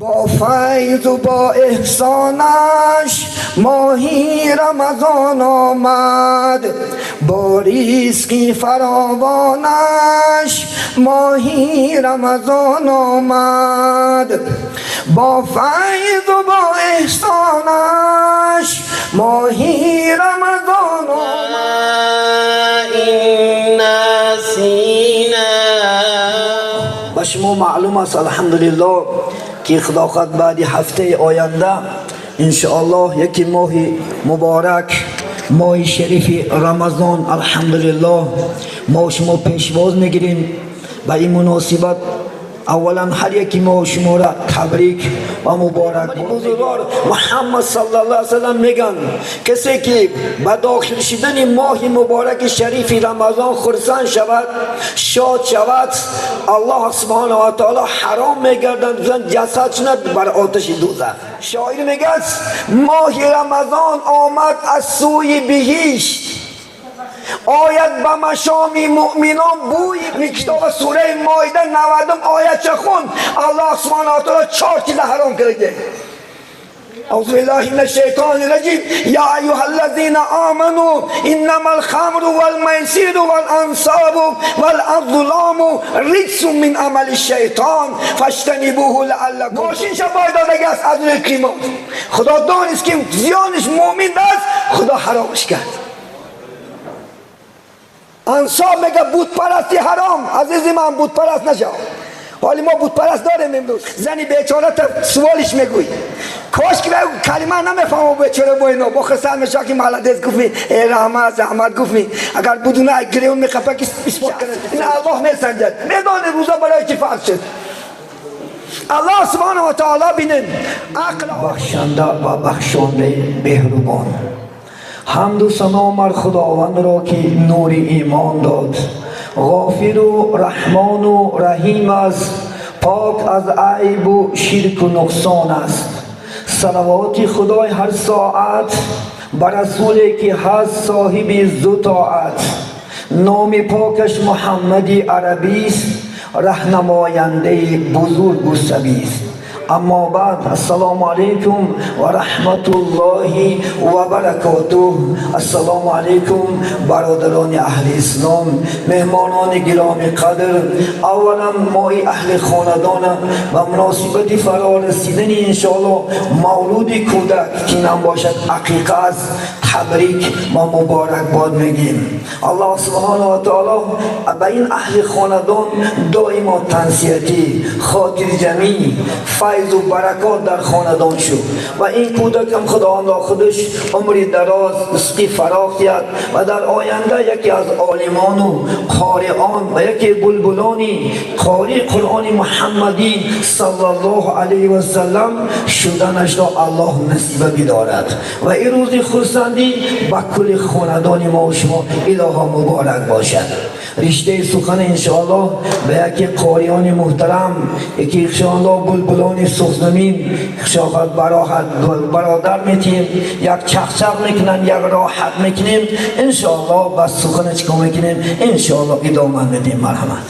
Бо файзу бо эҳсонаш моҳи Рамазон омад, бо ризқи фаровонаш моҳи Рамазон омад, бо файзу бо эҳсонаш моҳи Рамазон омад. Ба шумо маълум аст, алҳамдулиллоҳ, ки худо хоҳад баъди ҳафтаи оянда иншоаллоҳ яке моҳи муборак, моҳи шарифи Рамазон, алҳамдулиллоҳ, мо шумо пешвоз мегирем. Ба ин муносибат аввалан ҳар яки мо шуморо табрик ва муборак. Бузургвор Муҳаммад саллаллоҳу алайҳи васаллам мегӯянд, касе ки ба дохил шудани моҳи мубораки шарифи Рамазон хурсанд шавад, шод шавад, Аллоҳ субҳонаҳу ва таоло ҳаром мегарданд ҷасад шунад бар оташи дӯзах. Шоир мегӯяд, моҳи Рамазон омад аз сӯи биҳишт, ояд ба машоми муъминон бӯи. Китоба сураи Моида 90-ум оятча хун, Аллоҳ субҳонаҳу ва таоло чор чиза ҳаром карда. أعوذ بالله من الشيطان الرجيم. يا أيها الذين آمنوا إنما الخمر والميسر والأنصاب والأزلام رجس من عمل الشيطان فاجتنبوه لعلكم. ماشین شبای دادگی است از روی قیمت. خدا دانست که زیانش مؤمن است، خدا حرامش کرد. انصاب میگه بت پرستی حرام. عزیزی من، بت پرست نشو. حالی ما بت پرست داریم امروز. زنی بیچاره تا سوالش میگوی، کاش که کلمه نمیفهمم بیچاره با اینا با خسر میشه که مالدز گفتی ای رحمت زحمت گفتی، اگر بدون گریون میخپه که اثبات کنه. این الله میسنجد، میدانه روزا برای چی فرض شد. الله سبحانه و تعالی بینن عقل بخشنده و بخشانده مهربان. حمد و ثنا بر خداوند را که نور ایمان داد. غافر و رحمان و رحیم است، پاک از عیب و شرک و نقصان است. صلوات خدای هر ساعت بر رسولی که هست صاحب ذو طاعت. نام پاکش محمدی عربی است، رهنماینده بزرگ و سبی است. اما بعد، السلام علیکم و رحمت الله و برکاته. السلام علیکم برادران اهل اسلام، مهمانان گرامی قدر. اولا ما اهل خاندان و مناسبت فرا رسیدن انشاءالله مولود کودک که نام باشد عقیقه است، تبریک و مبارک باد میگیم. الله سبحانه و تعالی به این اهل خاندان دائما تنصیتی، خاطر جمعی، فیض و برکات در خاندان شد و این کودک هم خداوند خودش عمری دراز، رزقی فراخ دهد و در آینده یکی از عالمان و قارئان و یکی بلبلانی قاری قرآن محمدی صلی الله علیه و سلم شدنش را الله نصیب بدارد و این روز خرسندی با کل خاندان ما و شما الها مبارک باشد. رشته سخن انشاءالله به یکی قاریان محترم، یکی انشاءالله بلبلان سخزمین خشافت براحت برادر میتیم، یک چخچخ میکنن، یک راحت میکنیم. انشاءالله بس سخن چیکار میکنیم، انشاءالله ادامه میدیم. مرحمت.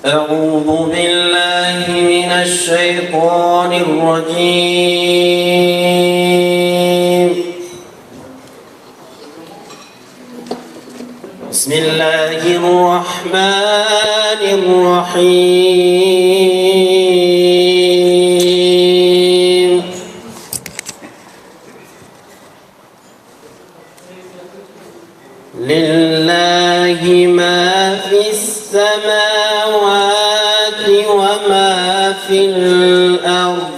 أعوذ بالله من الشيطان الرجيم. بسم الله الرحمن الرحيم. لله ما في السماوات وما في الأرض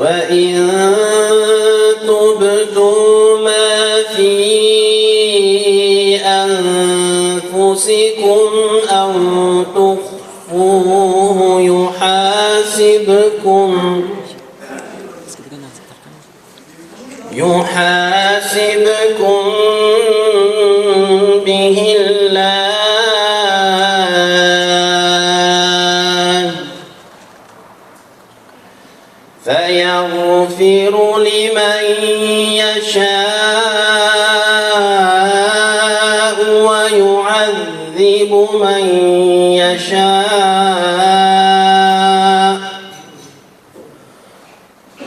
وإن تبدوا ما في أنفسكم أو تخفوه يحاسبكم به الله فيغفر لمن يشاء يصيب من يشاء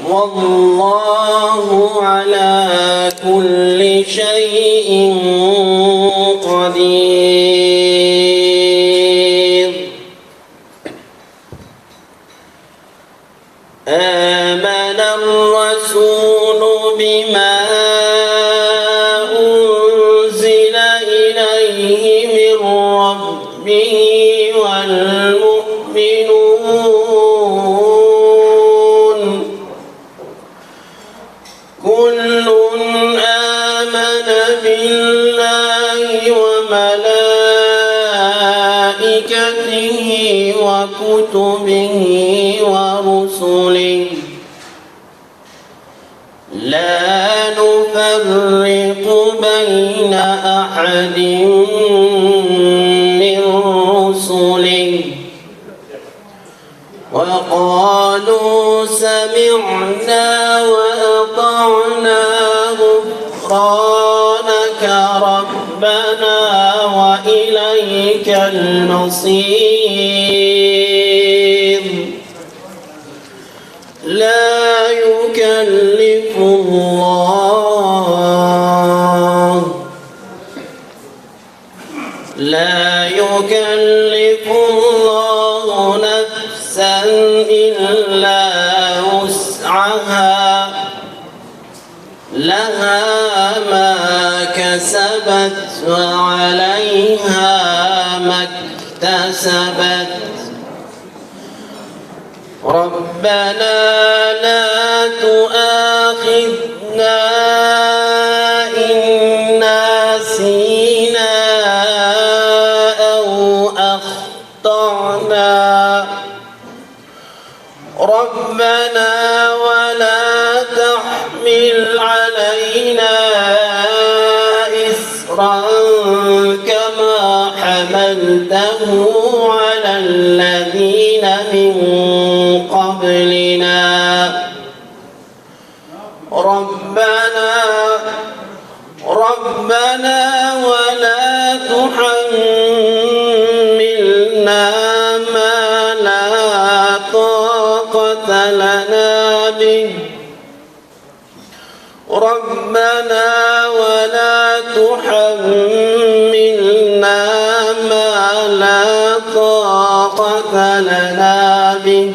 والله على كل شيء قدير. آمن الرسول بما أنزل إليه من ربه والمؤمنون كل آمن بالله وملائكته وكتبه ورسله لا نفرق بين أحد من رسله وقالوا سمعنا وأطعنا غفرانك ربنا وإليك المصير. لا يكلف الله لا يكلف الله نفسا إلا وسعها لها ما كسبت وعليها ما اكتسبت. ربنا لا تؤاخذنا إن نسينا أو أخطأنا. ربنا ولا تحمل علينا إصرا كما حملته على الذين من قبلنا. ربنا ولا تحملنا ما لا طاقة لنا به. ربنا ولا تحملنا ما لا طاقة لنا به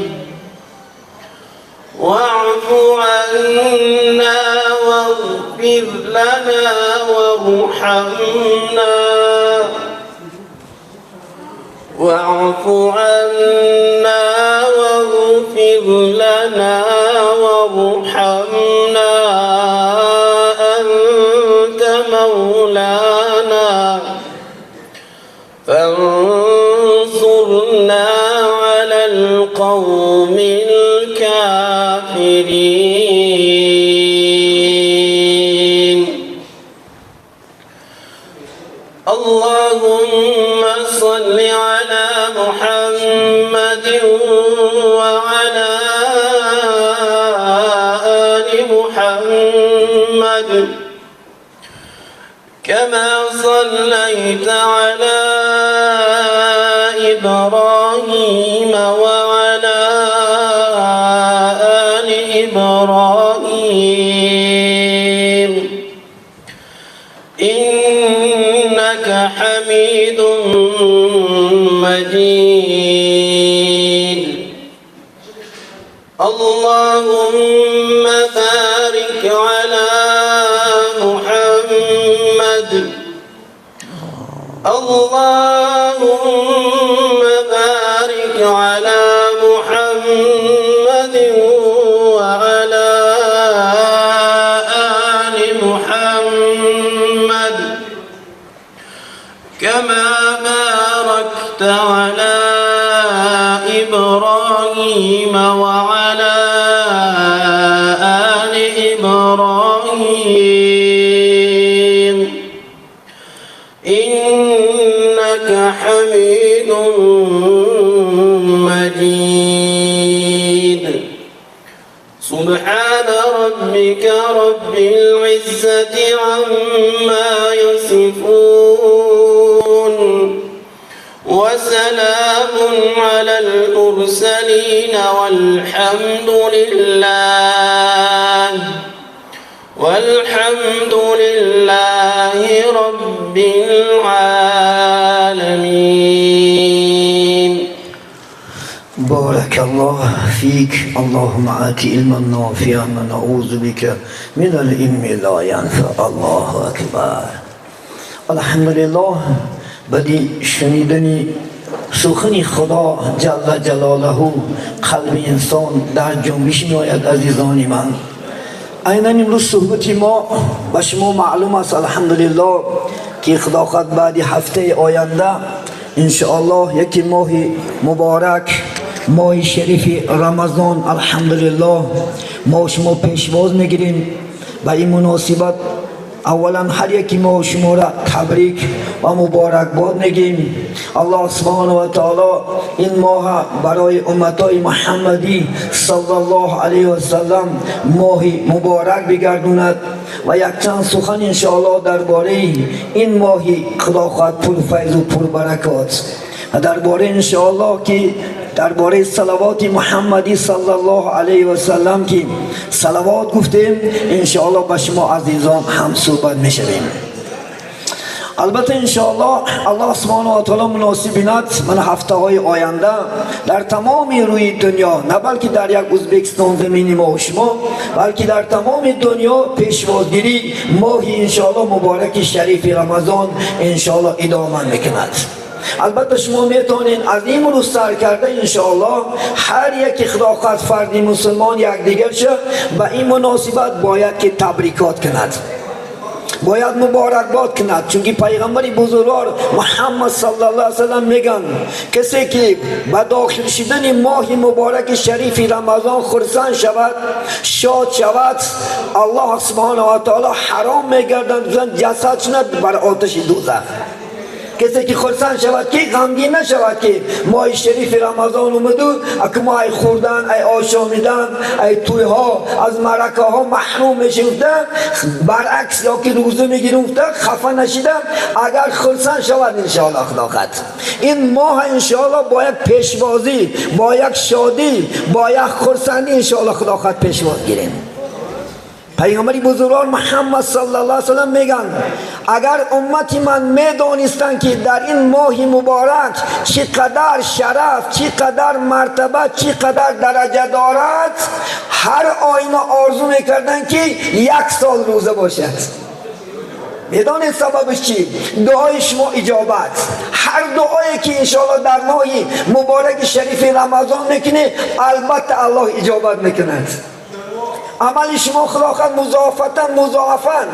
واعف عنا واغفر لنا وارحمنا. واعف عنا واغفر لنا وارحمنا أنت مولانا فانصرنا على القوم الكافرين. اللهم صل على محمد وعلى آل محمد كما صليت على إبراهيم وعلى آل إبراهيم إنك حميد مجيد. اللهم بارك على محمد. اللهم بارك على محمد وعلى آل محمد كما باركت على إبراهيم وعلى آل إبراهيم إنك حميد مجيد. سبحان ربك رب العزة عما يصفون. وسلام على المرسلين والحمد لله رب العالمين. بارك الله فيك. اللهم آت علما نافعا ونعوذ بك من العلم لا ينفع. الله أكبر. الحمد لله بدی شنیدن سخن خدا جل جلاله قلب انسان در جنبش می آید. عزیزان من، عینا امروز صحبت ما به شما معلوم است الحمدلله که خدا خواهد بعد هفته آینده انشاءالله یکی ماه مبارک، ماه شریف رمضان الحمدلله ما شما پیشواز میگیریم. به این مناسبت اولا هر یکی ما شما را تبریک و مبارک باد میگیم. الله سبحانه و تعالی این ماه برای امتای محمدی صلی الله علیه و سلم ماه مبارک بگردوند و یک چند سخن انشاءالله درباره این ماه خدا خواهد پر فیض و پر برکات و درباره انشاءالله که درباره صلوات محمدی صلی الله علیه و سلم که صلوات گفتیم انشاءالله با شما عزیزان هم صحبت میشویم. البته انشاءالله الله سبحانه و تعالی مناسب بیند من هفته های آینده در تمام روی دنیا، نه بلکه در یک ازبکستان زمینی ما و شما، بلکه در تمام دنیا پیشوازگیری ماه انشاءالله مبارک شریف رمضان انشاءالله ادامه میکند. البته شما میتونین از این روز سر کرده انشاءالله هر یک خدا خواهد فردی مسلمان یک دیگر شه و این مناسبت باید که تبریکات کند، باید مبارکباد کند، چون پیغمبر بزرگوار محمد صلی الله علیه و سلم میگن کسی که به داخل شدن ماه مبارک شریف رمضان خرسند شود، شاد شود، الله سبحانه و تعالی حرام میگردند جسدش بر آتش دوزخ. کسی که خرسند شود که غمگین نشود که ماه شریف رمضان اومد اگه ما ای خوردن، ای آشامیدن، ای توی ها از مرکه ها محروم میشیم، برعکس یا که روزه میگیریم خفه نشیدن، اگر خرسند شود انشاءالله خدا خد این ماه انشاءالله با یک پیشوازی، با یک شادی، با یک خرسندی انشاءالله خدا خد پیشواز گیریم. پیغمبر بزرگوار محمد صلی الله علیه و سلم میگن اگر امت من میدانستند که در این ماه مبارک چقدر شرف، چقدر مرتبه، چقدر درجه دارد، هر آینه آرزو میکردن که یک سال روزه باشد. میدانید سببش چی؟ دعای شما اجابت. هر دعایی که انشاءالله در ماه مبارک شریف رمضان میکنی البته الله اجابت میکند. عمل شما خدا مضاعفتا مضاعفا.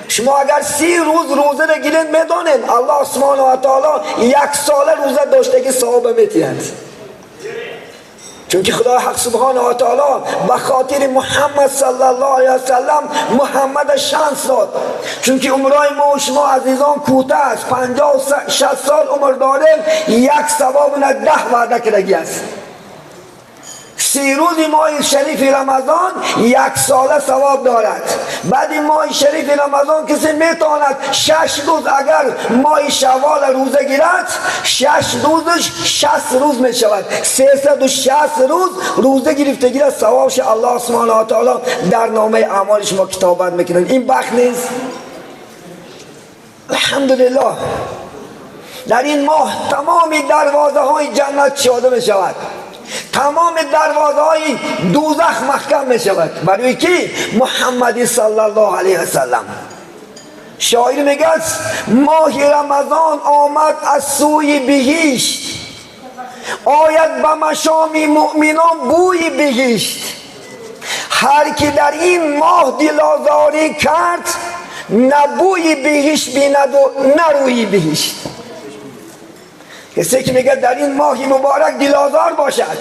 شما اگر 30 روز روزه را گیرین میدانید الله سبحانه و تعالی یک ساله روزه داشتگی ثواب میتید، چون که خدا حق سبحانه و تعالی به خاطر محمد صلی الله علیه و سلم محمد شانس داد، چون که عمرای ما و شما عزیزان کوتاه است، 50 60 سال عمر داریم، یک ثواب نه 10 وعده کردگی است. 30 روز ماه شریف رمضان یک ساله ثواب دارد. بعد ماه شریف رمضان کسی میتواند 6 روز اگر ماه شوال روزه گیرد، 6 روزش 60 روز میشود، 360 روز روزه گرفتگی را ثوابش الله سبحانه و تعالی در نامه اعمال شما کتابت میکند. این بخت نیست؟ الحمدلله در این ماه تمام دروازه های جنت شاده میشود، تمام دروازه های دوزخ محکم می شود. برای کی؟ محمدی صلی الله علیه و سلم. شاعر میگه ماه رمضان آمد از سوی بهشت، آید به مشام مؤمنان بوی بهشت. هر کی در این ماه دلازاری کرد، نه بوی بهشت بیند و نه روی بهشت. کسی که میگه در این ماه مبارک دلازار باشد،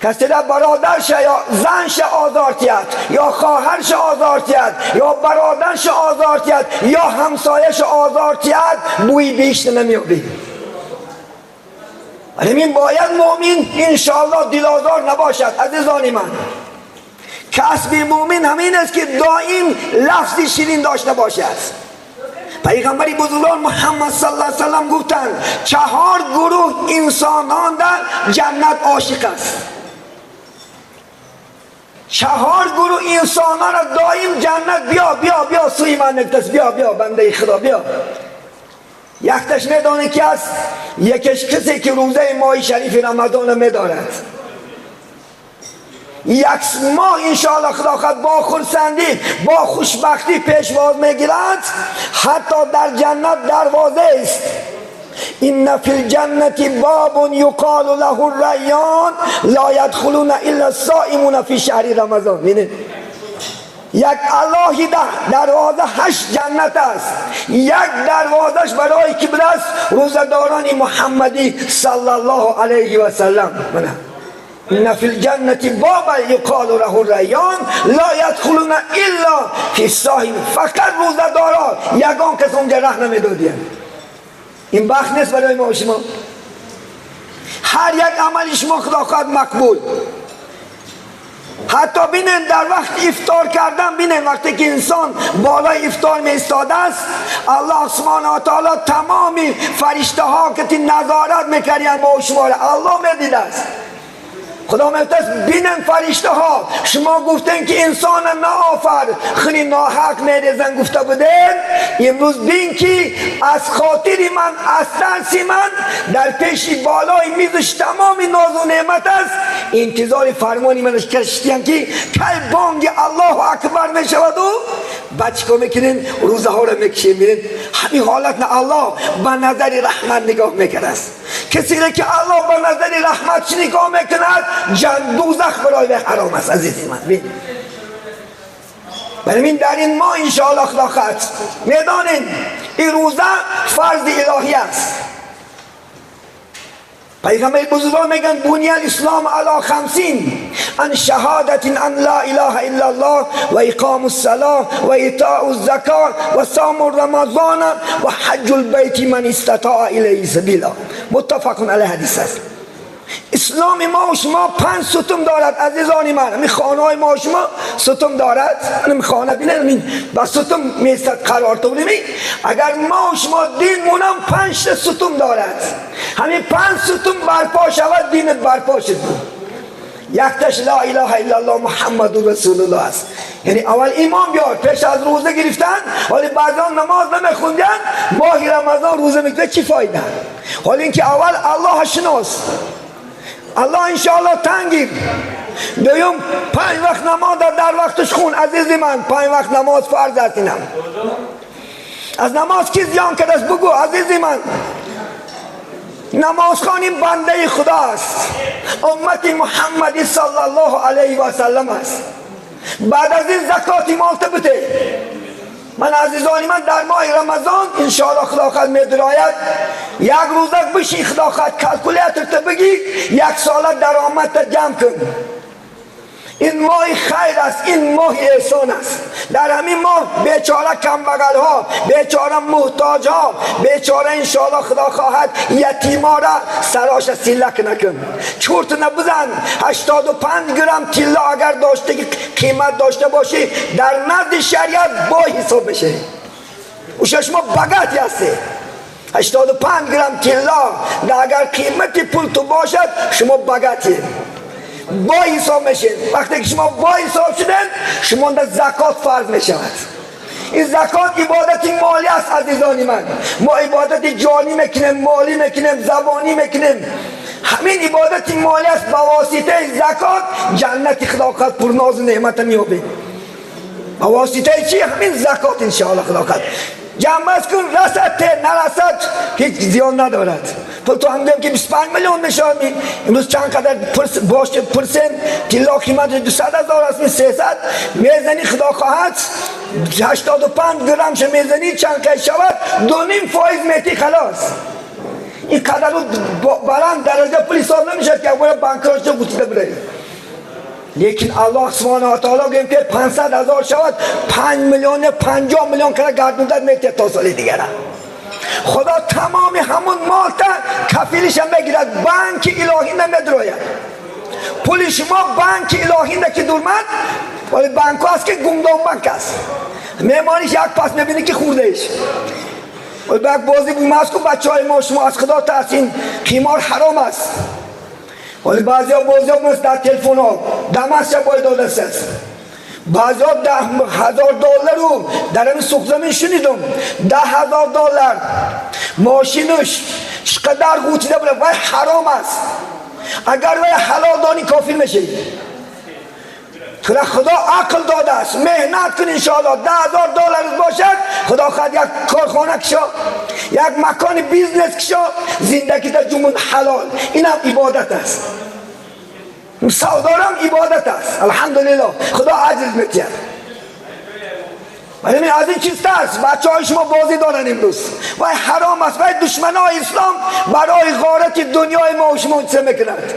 کسی در برادرش یا زنش آزار تید، یا خواهرش آزار تید، یا برادرش آزار تید، یا همسایش آزار تید، بوی بهشت نمیابی. ولی باید مؤمن انشاءالله دلازار نباشد. عزیزان من، کسب مؤمن همین است که دائم لفظ شیرین داشته باشد. پیغمبر بزرگوار محمد صلی الله علیه و سلم گفتند 4 گروه انسانان در جنت عاشق است. 4 گروه انسانان را دائم جنت بیا بیا بیا سوی من نکتس، بیا بیا بنده خدا بیا. یکتش میدانه که است، یکش کسی که روزه ماه شریف رمضان میدارد. یک ماه انشاءالله خدا خواهد با خرسندی با خوشبختی پیشواز میگیرد. حتی در جنت دروازه است. ان فی الجنة باب یقال له الریان لا یدخلون الا الصائمون فی شهر رمضان. ببینید یک اللهی دروازه 8 جنت است، یک دروازش برای کی است؟ روزه‌داران محمدی صلی الله علیه و سلم. ان فی الجنة بابا یقال له الریان لا یدخلون الا فی الصائم. فقط روزه‌داران، یگان کس اونجا راه نمیدادیم. این بخت نیست برای ما و شما. هر یک عمل شما خدا خواهد مقبول. حتی بینن در وقت افطار کردن، بینن وقتی که انسان بالای افطار می ایستاده است، الله سبحانه و تعالی تمامی فرشته ها که نظارت میکردن ما و شما را الله میدیده است. خدا میگفت بینن فرشته ها، شما گفتن که انسان ناآفر خیلی ناحق میریزن گفته بودن، امروز بین که از خاطر من، از ترس من در پیش بالای میزش تمام ناز و نعمت است، انتظار فرمانی من کشتیم که کی بانگ الله اکبر میشود و بعد چیکار میکنین؟ روزه ها رو میکشیم. بینین همین حالت نه، الله به نظر رحمت نگاه میکرد است. کسی را که الله به نظر رحمت نگاه میکند، جن دوزخ برای وی حرام است. عزیزی من بین، برای در این ماه انشاءالله خدا خواهد میدانین این روزه فرض الهی است. پیغمبر بزرگوار میگن بنی الاسلام علی 50 ان شهادت ان لا اله الا الله و اقام الصلاه و ایتاء الزکات و صوم رمضان و حج البیت من استطاع الیه سبیلا. متفق علیه حدیث است. اسلام ما و شما 5 ستون دارد عزیزان من. همین خانه های ما و شما ستون دارد. همین خانه بینید با ستون میستد قرار تولیم. اگر ما و شما دین مونم 5 ستون دارد، همین 5 ستون برپا شود دینت برپا شد. یکتش لا اله الا الله محمد رسول الله است. یعنی اول ایمان بیار پیش از روزه گرفتن. ولی بعضا نماز نمیخوندن، ماه رمضان روزه میگیره، چی فایده؟ حالا اینکه اول الله شناس، الله انشاءالله تنگیر. دوم 5 وقت نماز در وقتش خون. عزیزی من 5 وقت نماز فرض است. اینم از نماز کی زیان کرده است؟ بگو عزیزی من. نماز خوانیم بنده خدا است، امت محمدی صلی الله علیه و سلم است. بعد از این زکات مال بده. من عزیزانی من در ماه رمضان انشاءالله خدا خواهد میدراید یک روزک بشی خدا خواهد کلکولیتر تا بگی یک ساله درآمد تا جمع کن. این ماه خیر است، این ماه احسان است. در همین ماه بیچاره کمبغل ها، بیچاره محتاج ها، بیچاره انشاءالله خدا خواهد یتیما را سراش سیلک نکن، چرت نبزن. 85 گرم طلا اگر داشته قیمت داشته باشی در نزد شریعت با حساب بشه. او شما بگاتی هستی. 85 گرم طلا اگر قیمت پول تو باشد شما بگاتی با حساب میشین. وقتی که شما با حساب شدن شما در زکات فرض میشود. این زکات عبادت مالی است عزیزان من. ما عبادت جانی میکنیم، مالی میکنیم، زبانی میکنیم. همین عبادت مالی است. با واسطه زکات جنت خدا خواهد پرناز و نعمت میابید. با واسطه چی؟ همین زکات انشاءالله خدا خواهد جمع کن. رسد نرسد هیچ زیان ندارد. پول تو هم که 25 میلیون نشان می امروز چند قدر باشه پرسن طلا قیمت 200,000 است، 300 میزنی خدا خواهد 85 گرم شه میزنی چند قیش شود 2.5 فایز میتی خلاص. این قدر بلند درجه پول حساب نمیشه که اول بانکاش رو گوتیده بره. لیکن الله سبحانه و تعالی گفت که 500,000 شود 5 میلیون 50 میلیون کرا گردوندن میته تا سال دیگر. خدا تمام همون مال تا کفیلش هم بگیرد. بانک الهی نمیدروید پول شما، بانک الهی نه که دورمد، ولی بانک هست که گمدان بانک است. میمانیش یک پس میبینی که خوردهش. و بازی بومس کن بچه های ما شما از خدا ترسین، قمار حرام است. ولی بعضی ها بازی ها در تلفن ها دمست باید داده است. بعضی ها $10,000 رو در این سوخت زمین شنیدم، $10,000 ماشینش چقدر قوطیده بوده. وای حرام است. اگر وای حلال دانی کافر میشی. خدا عقل داده است، مهنت کن انشاءالله. $10,000 باشد خدا خواهد یک کارخانه کشا، یک مکان business کشا، زندگی در جمعون حلال. این هم عبادت است، سودارم عبادت است. الحمدلله خدا عجز میتید. ولی از این چیز ترس بچه های شما بازی دارن امروز، وای حرام است. وای دشمن های اسلام برای غارت دنیای ما و شما چه میکند.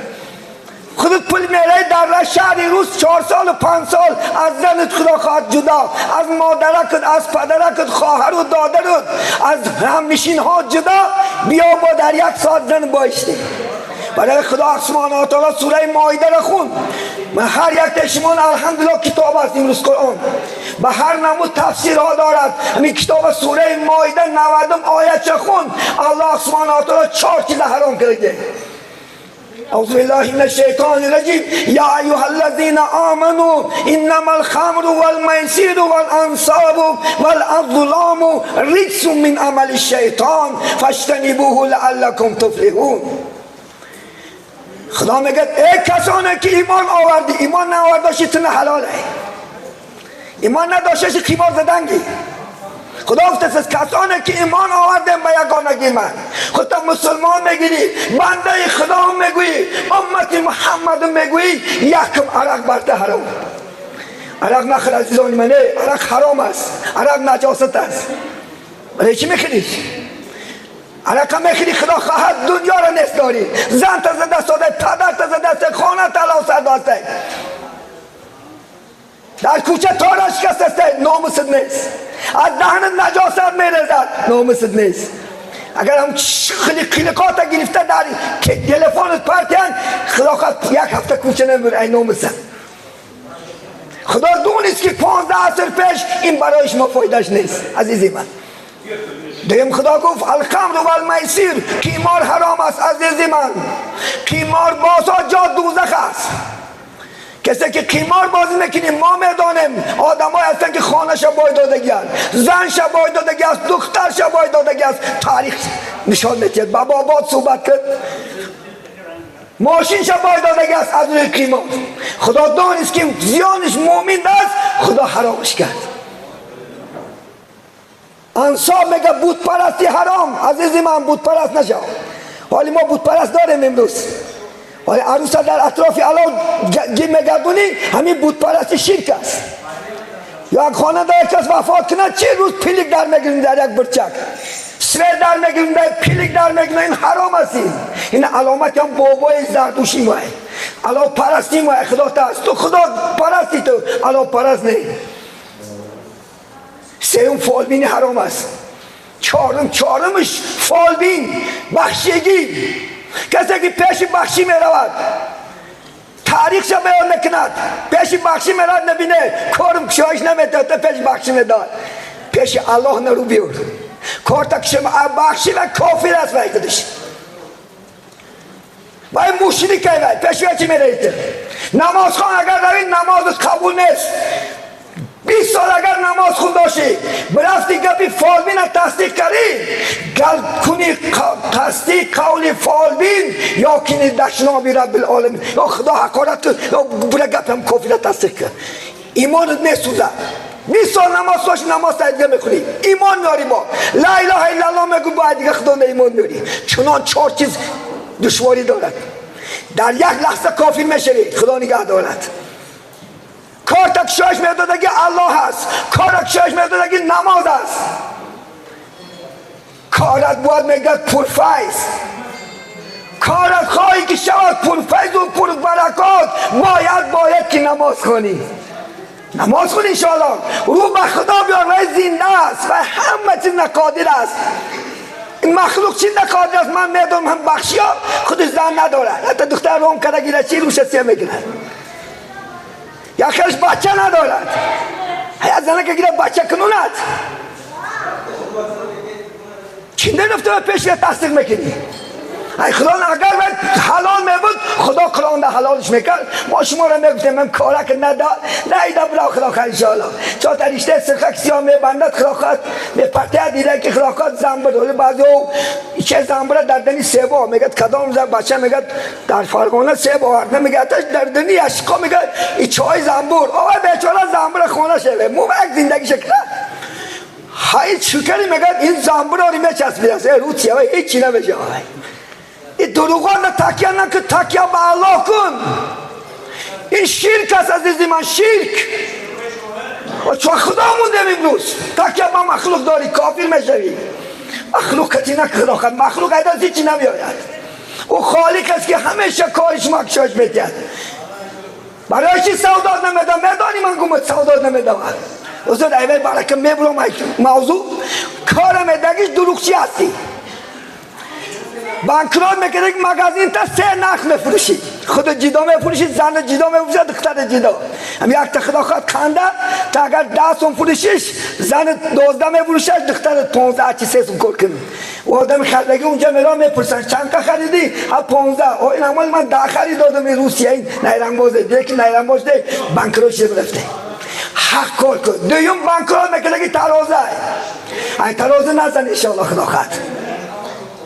خودت پول میره در شهر روز 4 سال و 5 سال از زنت خدا خواهد جدا، از مادرکت، از پدرکت، خواهر و دادرت، از همنشین ها جدا، بیا با در 1 ساعت زن بایستی. برای خدا سبحانه و تعالی سوره مائده را خون. من هر یک شما الحمدلله کتاب است امروز قرآن به هر نمود تفسیرها دارد. همین کتاب سوره مائده 90 آیت چه خون، الله سبحانه و تعالی 4 چیز حرام کرده. اعوذ بالله من الشیطان الرجیم. یا ایها الذین آمنوا انما الخمر والمیسر والانصاب والازلام رجس من عمل الشیطان فاجتنبوه لعلکم تفلحون. خدا میگه ای کسانی که ایمان آوردی، ایمان نآورداشی تو حلاله، ایمان نداشتی قمار زدنگی. خدا گفته است کسانی که ایمان آوردن به یگانگی من، خودت مسلمان میگیری، بنده خدا میگویی، امت محمد میگویی، یکم عرق بر تو حرام. عرق نخور عزیزان من، عرق حرام است، عرق نجاست است. برای چی میخوری؟ عرق میخوری خدا خواهد دنیا را نیست داری، زن تا زده ساده، پدر تا زده است، خانه طلا سر داسته، در کوچه تارا شکست است، ناموست نیست، از دهن نجاست میرزد، ناموست نیست. اگر هم خلقات گرفته در تلفنت پرتیان، خدا خواهد 1 هفته کوچه نمیره، ای ناموست. خدا دونست که 15 عصر پیش این برای شما فایدهش نیست عزیزی من. دیم خدا گفت الخمر و المیسیر، قمار حرام است عزیزی من. قمار بازا جا دوزخ است. کسی که قمار بازی میکنیم ما میدانیم آدمای هستن که خانه بای دادگی است، زنش بای دادگی است، دخترش بای دادگی است. تاریخ نشان میدهد. بابا باد صحبت کرد، ماشینش بای دادگی است از روی قمار. خدا دانست که زیانش مؤمن است، خدا حرامش کرد. انصاب میگه بت پرستی حرام. عزیزی من بت پرست نشو. حالی ما بت پرست داریم امروز. ولی عروس در اطراف الله گیر میگردونی، همین بت پرستی شرک است. یک خانه در کس وفات کنه 40 روز پلیک در میگیریم در یک برچک، سویر در میگیریم در پلیک در میگیریم. این حرام است. این علامت هم بابای زردوشی ماه، الله پرستی ماه. خدا ترس تو، خدا پرستی تو، الله پرست نه. سوم فالبینی حرام است. چهارمش فالبین بخشیگی. کسی که پیش بخشی می رود تاریخش بیان نکند، پیش بخشی می رود نبینه کارم کشایش نمیده، تا پیش بخشی می داد. پیش الله نرو بیور کار تا کشم بخشی و کافر است وای خودش وای مشرک وای پیش چی می رود. نماز خوان اگر روی نمازت قبول نیست. 20 سال اگر نماز خون داشتی برفتی گپی فالبین تصدیق کردی، گل کنی تصدیق قول فالبین یا کنی دشنامی رب العالمین، یا خدا حقارت کن، یا برا گپ هم کافی تصدیق کرد، ایمانت میسوزد. 20 سال نماز داشتی نماز دیگه میخونی ایمان میاری، با لا اله الا الله میگو، باید دیگه خدا ایمان میاری. چنان 4 چیز دشواری دارد، در یک لحظه کافی میشوی. خدا نگه دارد. کار تکشایش میدادگی الله هست، کار تکشایش میدادگی نماز است. کارت باید میگه پرفیض، کارت خواهی که شود پرفیض و پربرکات، باید که نماز خونی. نماز خونی انشاءالله. رو به خدا بیار، وی زنده است و همه چیز نقادر است. این مخلوق چی نقادر است؟ من میدونم هم بخشی ها خودش زن نداره، حتی دختر روم کرده گیره چی روش سیه میگیره، یا خیلش بچه ندارد، هی زنه که گیره بچه کنوند. چنده رفته پیش تصدیق میکنی؟ ای خدا اگر حلال میبود خدا قرآن ده حلالش میکرد. ما شما را میگفتیم من کارک نداد نیده برا خدا خواهد انشاءالله. چون تا رشته سرخک سیاه میبندد خدا خواهد میپرته دیده که خدا خواهد زنبر. ولی بعضی او چه زنبر در دنی سیبا میگد کدام زن بچه میگد در فرغانه سیب آورده میگد در دنی اشقا میگد ای چای زنبور. آقای بیچاره زنبور خانه شوه مو یک زندگی شکره های شکری میگد این زنبور رو میچسبیده است روتیه هیچی نمیشه. این دروغان تکیه نکن، تکیه به الله کن. این شرک است عزیزی من، شرک. و چون خدا موندیم امروز تکیه به مخلوق داری کافر میشوی. مخلوق کتی نکن، مخلوق از هیچی نمیآید. او خالق است که همیشه کارش مکشاش میدهد. برای چی سوداد نمیدم؟ میدانی من گمت سوداد نمیدم. استاد ایوه برکه میبرم موضوع کار میدگیش دروغچی هستی. بانکرات میکنه که مغازین تا سه نخ میفروشی، خود جدا میفروشی، زن جدا میفروشی، دختر جدا. هم یک تا خدا خواهد خنده تا اگر 10 سوم فروشیش زن 12 میفروشش دختر 15 چی 3 سوم کار کنه. و آدم خریدگی اونجا میرم میپرسن چند تا خریدی؟ ها 15. او این عمل من 10 خرید دادم. این روسیه این نیرنگ بازه دیگه که نیرنگ باز ده بانکرات شده رفته. حق کار کن. دوم بانکرات میکنه که ترازه ای ترازه نزن ان شاء الله خدا خواهد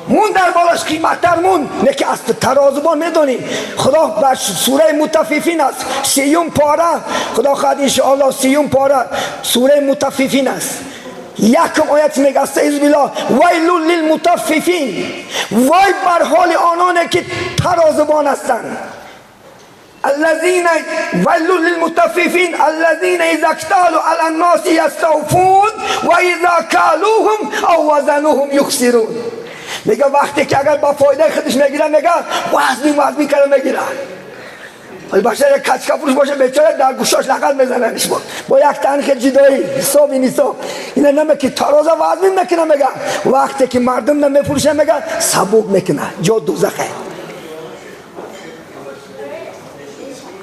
مون در بالاش قیمتتر مون نه که از ترازوبان میدونی خدا بر سوره متففین است 30 پاره خدا خواهد انشاءالله 30 پاره سوره متففین است. یکم آیت میگه استعیذ بالله ویل للمطففین، وای بر حال آنان که ترازوبان هستند. الذين ويل للمطففين الذين اذا اكتالوا على الناس يستوفون واذا كالوهم او وزنوهم يخسرون. میگه وقتی که اگر با فایده خودش میگیره میگه وزنی کرده میگیره. ولی باشه یک کچکا فروش باشه بیچاره در گوشاش لغت میزننش با یک تنخ جدایی حساب این حساب اینا نمیگه که ترازه وزنی میکنه. میگه وقتی که مردم نمیفروشه میگه سبک میکنه جا دوزخه.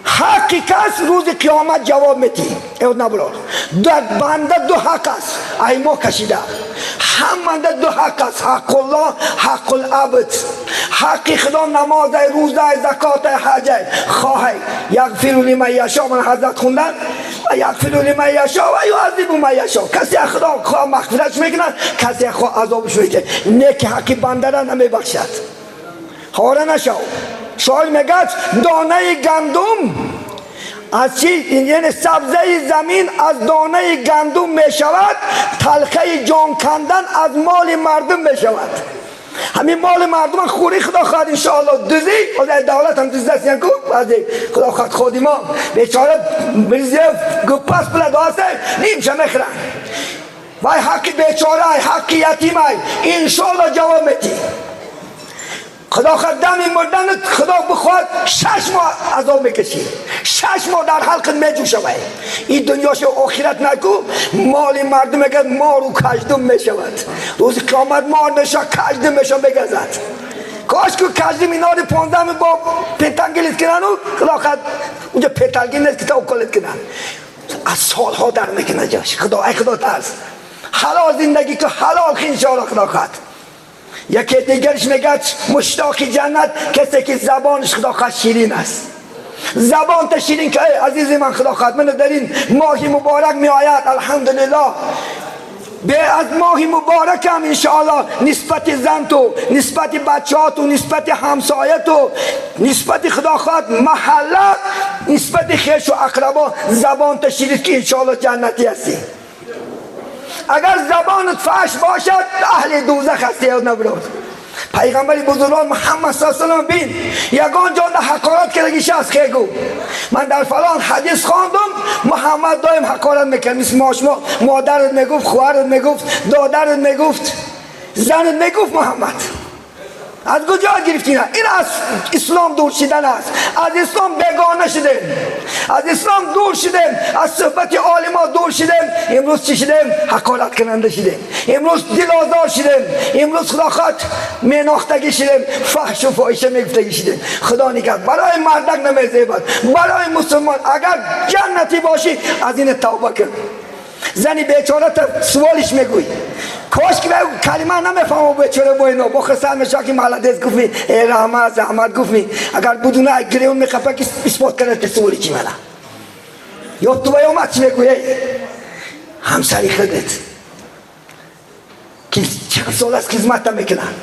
حقی کس روز قیامت جواب میتی. ایود نبرار در بنده دو حق است ای ما کشیده هم بنده دو حق است، حق الله حق العبد. حق خدا نماز روزه زکات حج خواه یغفر لمن یشاء من حضرت خوندن و یغفر لمن یشاء و یعذب من یشاء. کسی خدا خواه مغفرتش میکنه کسی خواه عذابش میکنه. نه که حق بنده را نمیبخشد. خاره نشو. شاعر میگه دانه گندم از چی؟ یعنی سبزه زمین از دانه گندم میشود، تلخه جان کندن از مال مردم میشود. همین مال مردم خوری خدا خواهد انشاءالله دزی از دولت هم دزده است کو خدا خواهد خودی ما بیچاره مریضی گپاس پول داسته نیمشه میخرن. وای حق بیچاره حق یتیم انشاءالله جواب میدی. خدا خواهد دم مردن خدا بخواد 6 ماه عذاب میکشی، 6 ماه در حلق میجوشوی. این دنیاش آخرت نکو مال مردم میگه مار و کژدم میشود. روز قیامت مار میشه کژدم میشه بگزد. کاش که کژدم اینا رو 15 با پتانگلیت کنن و خدا خواهد اونجا پتانگل نیست که تا اکالت کنن. از سالها در میکنه جاش. خدا ای خدا ترس حلال زندگی که حلال انشاءالله خدا خواهد. یکی دیگرش میگه مشتاق جنت کسی که زبانش خدا خواهد شیرین است. زبان تا شیرین که ای عزیز من خدا خواهد من در این ماه مبارک می آید الحمدلله. به از ماه مبارک هم انشاءالله نسبت زن تو، نسبت بچه ها تو، نسبت همسایه تو، نسبت خدا خواهد محله، نسبت خویش و اقربا زبان تا شیرین که انشاءالله جنتی هستی. اگر زبانت فحش باشد اهل دوزخ هستی. یاد نبرد پیغمبر بزرگوار محمد صلی الله علیه و بین یگان جان حقارت کردگیش از خیگو من در فلان حدیث خواندم محمد دایم حقارت میکرد. مثل ما شما مادرت میگفت، خواهرت میگفت، دادرت میگفت، زنت میگفت محمد. از کجا گرفتی؟ این از اسلام دور شدن است. از اسلام بیگانه شدیم، از اسلام دور شدیم، از صحبت عالما دور شدیم. امروز چی شدیم؟ حقارت کننده شدیم. امروز دل آزار شدیم. امروز خدا خواهد مناختگی شدیم، فحش و فاحشه میگفتگی شدیم. خدا نگهد برای مردک نمیزیبد، برای مسلمان اگر جنتی باشی از این توبه کن. زنی بیچاره تا سوالش میگوی کاش که کلمه نمیفهمم به چرا با اینا با خسر میشه که مالدز گفت ای رحمت زحمت گفت اگر بدون گریون میخپه که اثبات کنه تصوری چی ملا یا تو باید اومد چی میگویی همسری خودت که چند سال است خدمت میکنن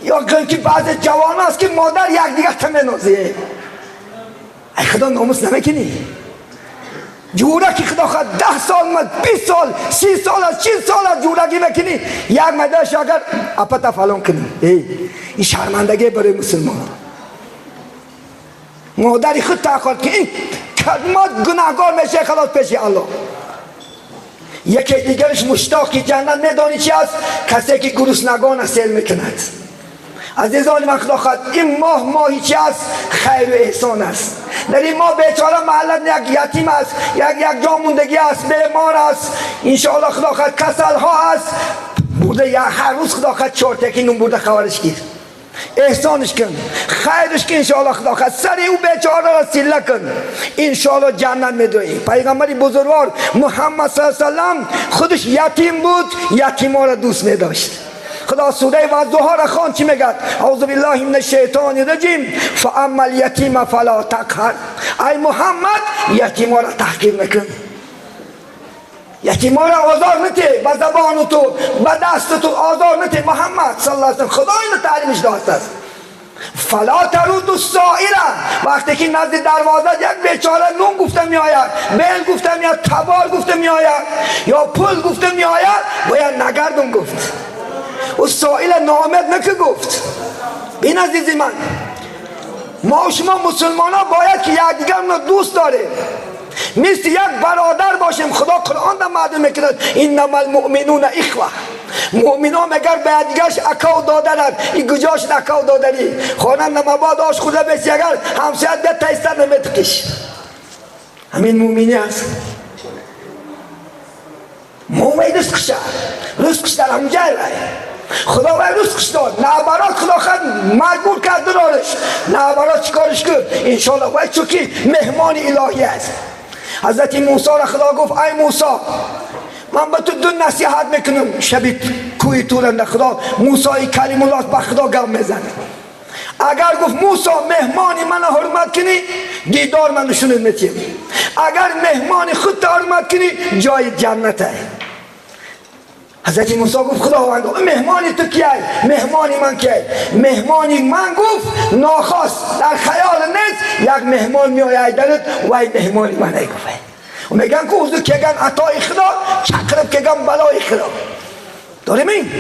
یا که بعض جوان است که مادر یک دیگه تمنازیه ای خدا ناموس نمیکنی جوره که خدا خواهد 10 سال مد 20 سال 30 سال از 40 سال از جورگی میکنی یک مدرش اگر اپتا فلان کنی ای این شرمندگی برای مسلمان مادری خود تاخورد که این کلمات گناهگار میشه خلاص پیش الله. یکی دیگرش مشتاق که جنت میدانی چی است؟ کسی که گرسنگان سیر میکند. عزیزان من خدا خواهد این ماه ماهی چی است؟ خیر و احسان است. در این ماه بیچاره محلت یک یتیم است، یک جا موندگی است، بیمار است، انشاءالله خدا خواهد کسل ها است، برده یک هر روز خدا خواهد 4 تکی نون برده خبرش گیر، احسانش کن، خیرش کن، انشاءالله خدا خواهد سر او بیچاره را سیله کن، انشاءالله جنت میدوی. پیغمبر بزرگوار محمد صلی الله علیه و سلم خودش یتیم بود، یتیما را دوست میداشت. خدا سوره والضحی را خوان چی میگه؟ اعوذ بالله من الشیطان الرجیم فاما الیتیم فلا تقهر. ای محمد یتیما را تحقیر نکن، یتیما را آزار نده، به زبان تو به دست تو آزار نده. محمد صلی الله علیه و سلم خدا اینو تعلیمش داده است. فلا ترد السائل، وقتی که نزد دروازه یک بیچاره نون گفته میآید، بیل گفته میآید، تبار گفته میآید یا پول گفته میآید، باید نگردم گفت. او سائل نامد نکه گفت. این عزیزی من، ما و شما مسلمان ها باید که یکدیگر را دوست داریم، مثل یک برادر باشیم. خدا قرآن در معلوم میکند انما المؤمنون اخوه. مؤمنان مگر به یکدیگرش اکا و دادرند. این کجاش اکا و دادری؟ خانه نماباد آش خورده بسی اگر همسایت بیاد تایستر نمیتکش. همین مؤمنی هست. مؤمن رزقش رزقش در همجای خدا وای رزقش داد. نبرات خدا خود مجبور کرد دارش. نبرات چیکارش کرد؟ انشالله وای چون که مهمان الهی است. حضرت موسی را خدا گفت ای موسی من به تو دو نصیحت میکنم. شبی کوی تورنده خدا موسی کلیم الله به خدا گم میزنه. اگر گفت موسی مهمانی من حرمت کنی دیدار من نشونت میتیم، اگر مهمان خود حرمت کنی جای جنته. حضرت موسی گفت خداوند مهمانی تو کیه؟ مهمانی من کیه؟ مهمانی من گفت ناخواست در خیال نیست یک مهمان میآید درت وای مهمانی من ای گفت. و میگن که حضور کگن عطای خدا چقرب کگن بلای خدا. داریم این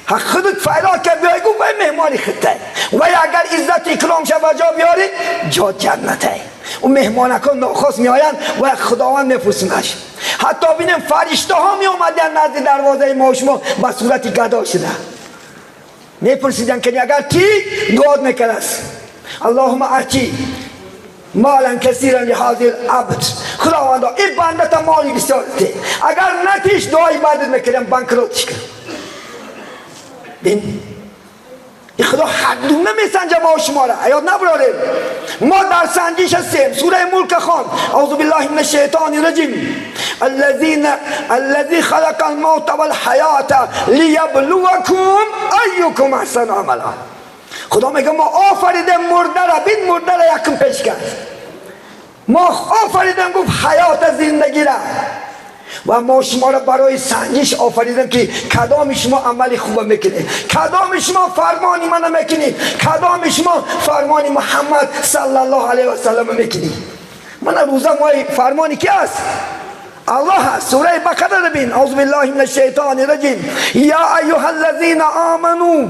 حق خودت فعلا که بیای گفت وای مهمانی خودته، وای اگر عزت اکرام شد جا بیاری جا جنته. و مهمانکان ناخواست میآیند و خداوند میپرسونش. حتی بینیم فرشته ها می اومدن نزد دروازه ما و شما به صورت گدا شده میپرسیدن که اگر کی دعا میکرد اللهم اعطی مالا کثیرا لهذا العبد، خداوندا این بنده تا مالی بسیار ده، اگر نتیش دعای بعدت میکردم بانکروتش کرد. بین این خدا حد نمیسنجه ما و شما را، یاد نبراریم ما در سنجش هستیم. سوره ملک خان اعوذ بالله من الشیطان الرجیم الذي خلق الموت والحیات لیبلوکم ایکم احسن عملا. خدا میگه ما آفریدیم مرده را، بین مرده را یکم پیش کرد، ما آفریدیم گفت حیات زندگی را و ما شما را برای سنجش آفریدیم که کدام شما عمل خوب میکنید، کدام شما فرمانی من میکنید، کدام شما فرمان محمد صلی الله علیه و سلم میکنید. من روزه مای فرمانی کی است؟ الله است. سوره بقره را ببین اعوذ بالله من الشیطان الرجیم یا ایها الذین آمنوا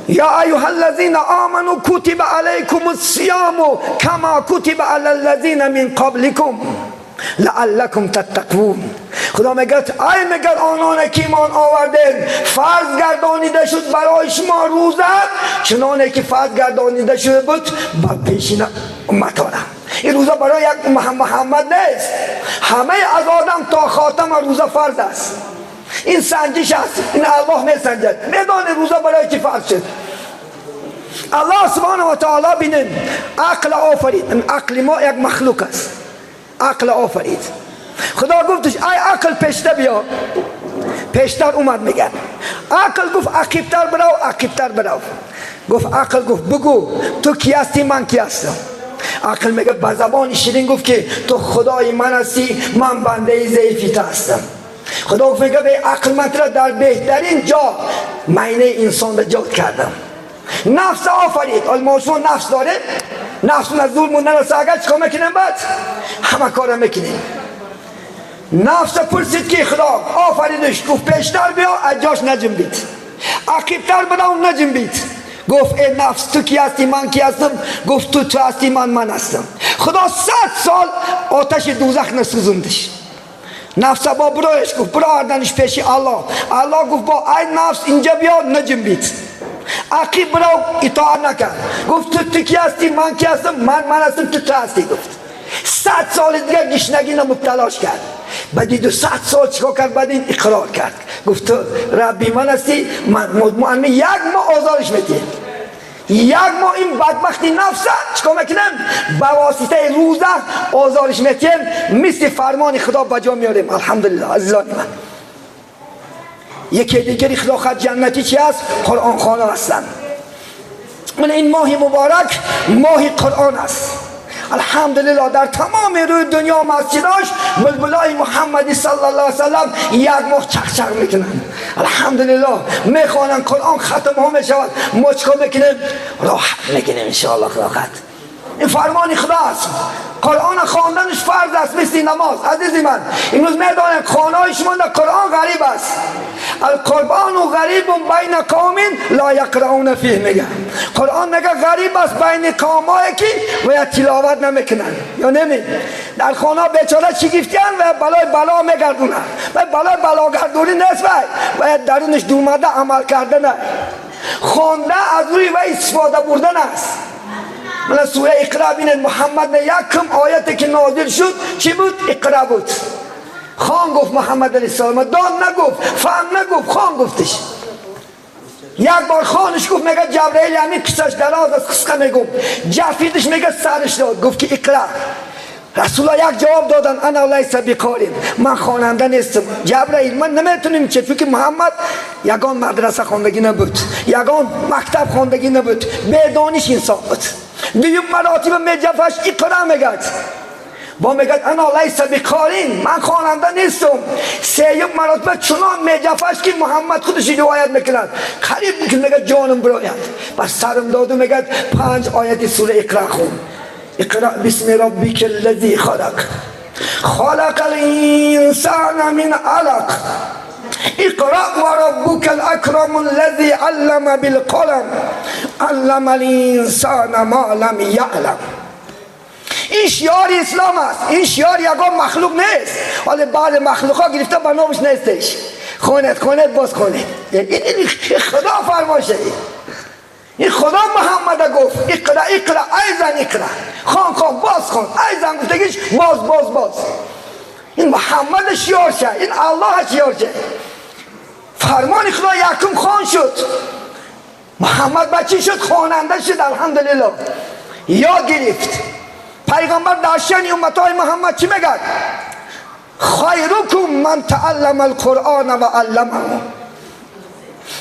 یا ایها الذین آمنوا کتب علیکم الصیام کما کتب علی الذین من قبلکم لعلکم تتقون. خدا میگه ای میگه آنان که ایمان آوردن فرض گردانیده شد برای شما روزه چنانه که فرض گردانیده شده بود بر پیشین امتانه. این روزه برای یک محمد نیست، همه از آدم تا خاتم روزه فرض است. این سنجش است، این الله میسنجد، میدانه روزه برای چی فرض شد. الله سبحانه و تعالی بینیم عقل آفرید، عقل ما یک مخلوق است، عقل آفرید. خدا گفتش ای عقل پشته بیا، پیشتر اومد میگن. عقل گفت عقیبتر برو، عقیبتر برو. گفت عقل گفت بگو تو کی هستی، من کی هستم. عقل میگه با زبان شیرین گفت که تو خدای من هستی، من بنده ضعیفی تو هستم. خدا گفت میگه به عقل من را در بهترین جا معنی انسان را جاد کردم. نفس آفرید. الموضوع نفس داره، نفس از ظلم نرسه. اگر چیکار میکنیم بعد همه کار میکنیم. نفس پرسید که خدا آفریدش، گفت پیشتر بیا از جاش نجنبید، عقیبتر برو نجنبید. گفت ای نفس تو کی هستی، من کی هستم؟ گفت تو تو هستی، من من هستم. خدا 100 سال آتش دوزخ نسوزوندش. نفس با برویش گفت برو آردنش پیش الله. الله گفت با ای نفس اینجا بیا نجنبید، عقیب برو اطاعت نکرد. گفت تو تو کی هستی، من کی هستم؟ من من هستم، تو تو هستی. گفت 100 سال دیگه گشنگی مبتلاش کرد. بعد 200 سال چیکار کرد؟ بعد این اقرار کرد، گفت تو ربی من هستی، من یک ماه آزارش میدی، یک ماه این بدبختی نفسه چیکار میکنم؟ به واسطه روزه آزارش میدیم، مثل فرمان خدا بجا میاریم. الحمدلله عزیزان من، یکی دیگری خدا خد جنتی چی هست؟ قرآن خوانه هستن. من این ماه مبارک ماه قرآن است. الحمدلله در تمام روی دنیا مسجداش بلبلای محمدی صلی الله علیه وسلم یک ماه چخچخ میکنن. الحمدلله میخوانن قرآن ختم ها میشود. ما چیکار میکنیم؟ راحت میکنیم انشاءالله. راحت. این فرمان خدا است. قرآن خواندنش فرض است مثل نماز. عزیزی من امروز میدانم خانه های شما در قرآن غریب است. القرآن غریب بین قوم لا یقرؤون فیه. میگه قرآن میگه غریب است بین قومایی که و تلاوت نمیکنن یا نمی در خانه بیچاره چی گفتن و بلای بلا میگردونن و بلای بلا گردونی نیست و درونش دومده عمل کردن خونده از روی و استفاده بردن است. من سوره اقرا بینید محمد یکم آیتی که نازل شد چی بود؟ اقرا بود. خان گفت محمد علیه السلام، دان نگفت، فهم نگفت، خان گفتش. یک بار خانش گفت میگه جبرئیل همین قصهش دراز است قصه میگم، جفیدش میگه سرش داد گفت که اقرا. رسول الله یک جواب دادن انا لیس بقارئ، من خواننده نیستم. جبرئیل من نمیتونیم چه که محمد یگان مدرسه خواندگی نبود، یگان مکتب خواندگی نبود، بدانش انسان بود. دویم مراتب میجفش اقرا میگه، با میگه انا لیس بقارئ، من خواننده نیستم. سیوم مراتب چنان میجفش که محمد خودش روایت میکند قریب که میگه جانم براید. بس سرم دادو میگه 5 آیت سوره اقرا خون. اقرأ باسم ربك الذي خلق خلق الإنسان من علق اقرأ وربك الأكرم الذي علم بالقلم علم الإنسان ما لم يعلم. این شعار اسلام است. این شعار یگان مخلوق نیست. ولی بعض مخلوق ها گرفته به نامش نیستش. خونت خونت باز خونت. این خدا فرماشه. این خدا محمد گفت اقرا اقرا ایزن اقرا، خان خان باز خان، ایزن گفتگیش باز باز باز. این محمد شیار شه، این الله شیار شه. فرمان خدا یکم خان شد، محمد بچه شد، خواننده شد. الحمدلله یاد گرفت. پیغمبر در شأن امتای محمد چی میگه؟ خیرکم من تعلم القرآن و علمه.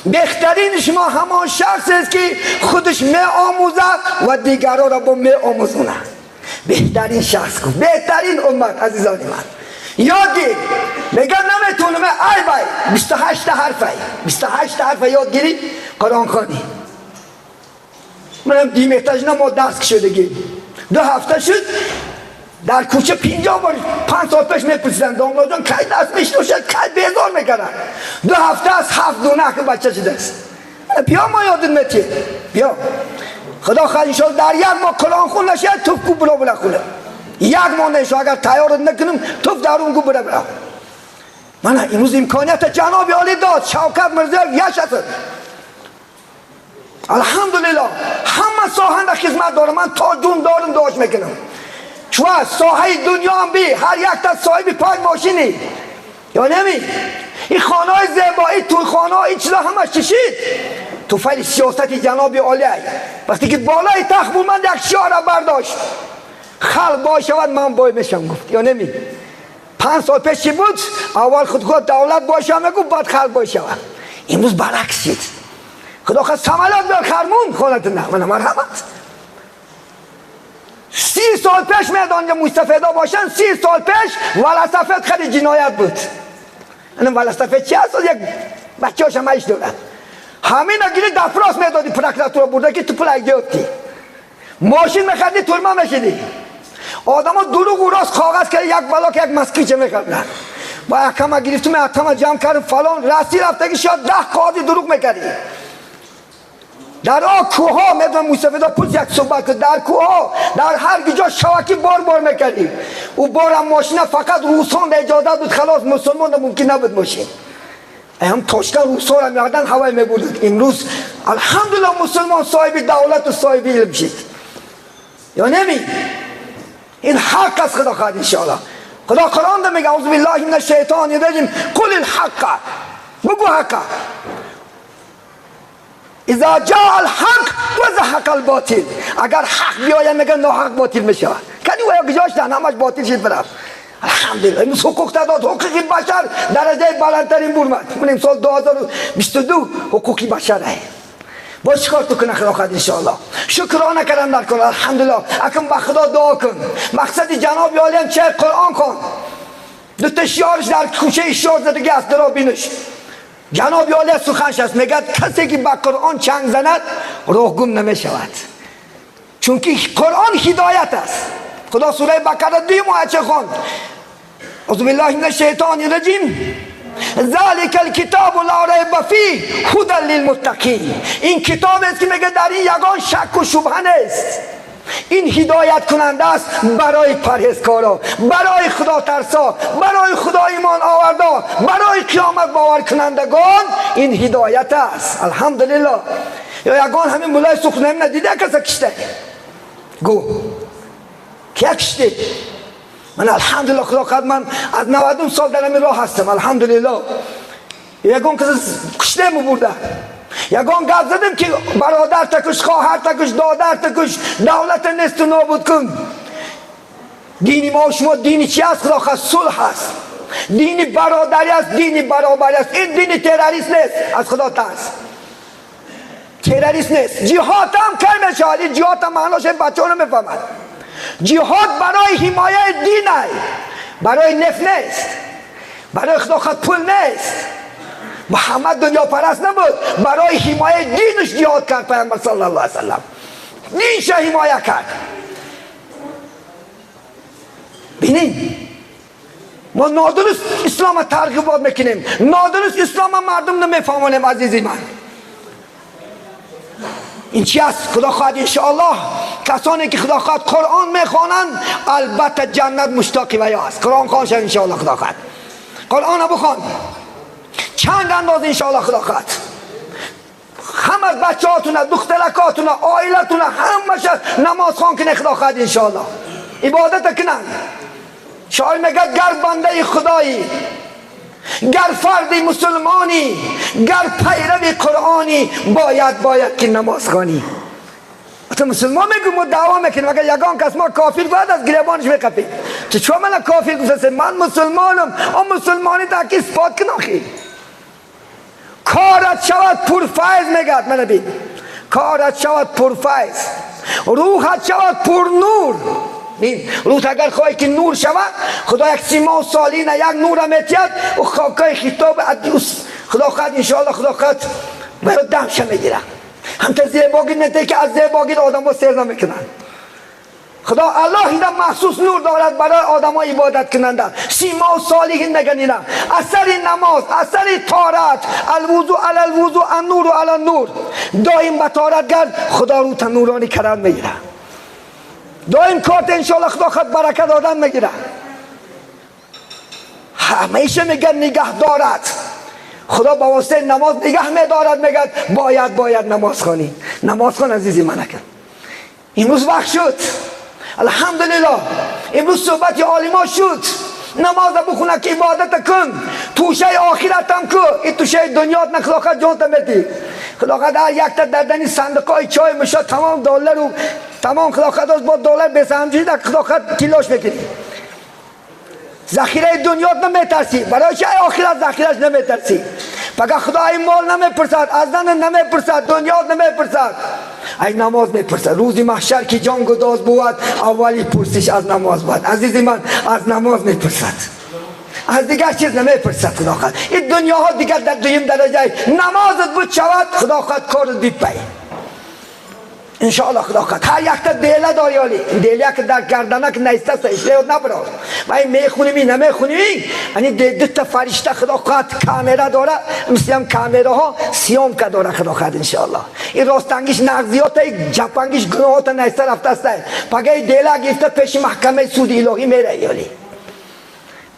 بهترین شما همان شخص است که خودش می آموزد و دیگران را با می آموزاند. بهترین شخص، بهترین امت. عزیزان من یاد گیر. میگه نمیتونم ای بای 28 حرفه، 28 حرف یاد گیری قرآن خوانی. منم دیمهتاج نه ما دست شدگی 2 هفته شد در کوچه 50 بار 5 سال پیش میپرسیدن داملا جان کی دست میشنوشد کی بیزار میکردن. 2 هفته از 7 دونه که بچه شده است. بیا ما یادت میتی بیا خدا خیر انشاءالله در یک ماه قرآن خون نشه توف کو برا برا خونه یک ماه نشه اگر تیارت نکنم توف درون کو برا برا. من امروز امکانیت جناب عالی داد شوکت میرزایف یشست. الحمدلله همه ساحه خدمت دارم من تا جون دارم داشت میکنم. چون ساحه دنیا هم بی هر یک تا صاحب 5 ماشینی یا نمی این خانه های زیبایی توی خانه ها این چیزا همش چشید تو فعل سیاست جناب عالی. وقتی که بالای تخت بود من یک شعار برداشت خلق بای شود من بای میشم گفت یا نمی 5 сол пеш чӣ буд? Аввал худ давлат боша мегуфт, баъд халқ боша. Имрӯз баръакс шид. Худо хоҳад самолёт биёр хармон хонатона. Мана марҳамат. 30 сол пеш медонҷа мустафедо бошанд, 30 сол пеш велосипед хеле ҷиноят буд. Ана велосипед чи аст? Як бачаҳош ҳамаиш дорад. Ҳамина гири допрос медоди, прокуратура бурда ки ту пул гирифтӣ. Мошин мехарди, турма мешидӣ. Одамо дурӯғу рост коғаз карда як бало ки як москвича мехарданд. Ба якама гирифтум, якама ҷамъ кардам, фалон расти рафтаги шояд 10 коғази дурӯғ мекардӣ. Дар кӯҳҳо медонам мусафедо пул як суҳбат кун, дар кӯҳҳо дар ҳар ҷо шавакӣ бор бор мекардӣ. Ӯ борам мошина фақат рӯсон да иҷозат буд, халос мусулмон да мумкин набуд мошин. Ҳам Тошканд русҳоро меомаданд, ҳавай мебурданд. Имрӯз алҳамдулиллоҳ мусулмон соҳиби давлату соҳиби илм шид. Ё неми? Ин ҳақ аст, Худо хоҳад иншоаллоҳ. Худо Қуръон да мега: аузу биллаҳи минаш шайтони раҷим, қул илҳаққа, бигӯ ҳаққа. Иза ҷаа алҳақ ва заҳақа алботил. Агар ҳақ биёяд, мега ноҳақ ботил мешавад. Кани вая гузоштанд, ҳамаш ботил шид бирафт. Алҳамдулиллоҳ имрӯз ҳуқуқ дод, ҳуқуқи башар дараҷаи баландтарин бурмад. Ман имсол 2022 ҳуқуқи башар ай. Боз чикор ту кунад Худо хоҳад иншоаллоҳ. Шукрона кардан дар кун, алҳамдулиллоҳ. Акун ба Худо дуо кун. Мақсади ҷаноби олиям чӣ? Қуръон хон. Дута шиорш дар кӯчаи шиор задагӣ аст, даро биниш. Ҷаноби олия суханш аст, мегӯяд касе ки ба Қуръон чанг занад роҳ гум намешавад. Чунки Қуръон ҳидоят аст. Худо сураи Бақара дуюм оятча хонд. Аузу биллаҳи минаш шайтони раҷим. ذلك الكتاب لا ريب فيه هدى للمتقین. این کتاب است که میگه در این یگان شک و شبهه نیست. این هدایت کننده است برای پرهیزکارا، برای خدا ترسا، برای خدا ایمان آوردا، برای قیامت باور کنندگان این هدایت است. الحمدلله. یا یگان همین مولای سخنم ندیده کسی کشته؟ گو کیا کشته؟ من الحمدلله خدا قد من از 90 سال در همین راه هستم الحمدلله. یگان کسی کشته مبرده. یگان گپ زدم که برادر تکش، خواهر تکش، دادر تکش، دولت نیست و نابود کن. دین ما و شما دینی چی است؟ خدا خواست صلح است، دین برادری است، دین برابری است. این دین تروریست نیست، از خدا ترس. تروریست نیست. جهاد هم کم میشه، این جهاد هم معناش بچه‌ها نمیفهمند. جهاد برای حمایه دین است، برای نفت نیست، برای خدا خواست پول نیست. محمد دنیا پرست نبود، برای حمایه دینش جهاد کرد. پیامبر صلی الله علیه و سلم دینش حمایه کرد. ببینید ما نادرست اسلام ترغیبات میکنیم، نادرست اسلام مردم نمیفهمانیم. عزیزی من این چی است؟ خدا خواهد انشاءالله کسانی که خدا خواهد قرآن میخوانند البته جنت مشتاقی ویا است. قرآن خوان شد انشاءالله. خدا خواهد قرآن بخوان چند انداز انشاءالله. خدا خواهد هم از بچه هاتونه، دخترکاتونه، عائلتونه، همش نماز خوان کنه. خدا خواهد انشاءالله عبادت کنن. شاعر میگه گر بنده خدایی، گر فرد مسلمانی، گر پیرو قرآنی، باید که نماز خوانی. تو مسلمان میگو ما دعوا میکنیم، اگر یگان کس ما کافر باید از گریبانش میقپیم. تو چون من کافر گفته؟ من مسلمانم. اون مسلمانی تا کی اثبات کن آخی. کارت شود پرفیض، میگد من بین کارت شود پرفیض، روحت شود پر نور. این روح اگر خواهی که نور شود، خدا یک سیما و سالین یک نور میتید و خاکای خطاب ادیوس. خدا خواهد انشاءالله خدا خواهد برای دمشه میگیره. همچنین زیباگی نده که از زیباگی آدم ها سیر نمیکنن. خدا الله اینا مخصوص نور دارد برای آدم ها عبادت کننده. سیما و صالحین میگن اینا اثر نماز، اثر طاعت، الوضو علی الوضو، النور علی النور. دائم به طاعت گرد، خدا رو تا نورانی کرد میگیره. دائم کارت انشاءالله خدا خود برکت آدم میگیره. همیشه میگن نگه دارد. خدا با واسطه نماز نگه میدارد. میگد باید نماز خوانی. نماز خوان عزیزی من نکن. امروز وقت شد الحمدلله. امروز صحبت عالما شد. نماز بخونه که عبادت کن، توشه آخرت هم کو، این توشه دنیات نه خدا خود جان تمیتی. خدا خود هر یک تا دردنی صندوقای چای میشه تمام دلار و تمام خدا خود با دلار به سمجی در خدا خود تلاش میکنی. ذخیره دنیا نمیترسی، برای چه آخرت ذخیرش نمیترسی؟ فقط خدا این مال نمیپرسد، از زن نمیپرسد، دنیا نمیپرسد، ای نماز میپرسد. روزی محشر که جان گداز بود اولی پرسش از نماز بود. عزیز من از نماز میپرسد، از دیگر چیز نمیپرسد خدا خواهد. این دنیاها دیگر در دویم درجه، نمازت بود شود خدا خواهد کارت بیپی انشاءالله. خدا خواهد هر یک تا دیله داری، آلی دیله که در گردنک نیسته است اشلیه نبرد و این میخونیم این نمیخونیم، یعنی دو تا فرشته خدا خواهد کامره داره، مثل هم کامره ها سیام که داره خدا خواهد انشاءالله. این راستنگیش نغزیات جپنگیش گناهات نیسته رفته است، پگه دیله گرفته پیش محکمه سود الهی میره. یالی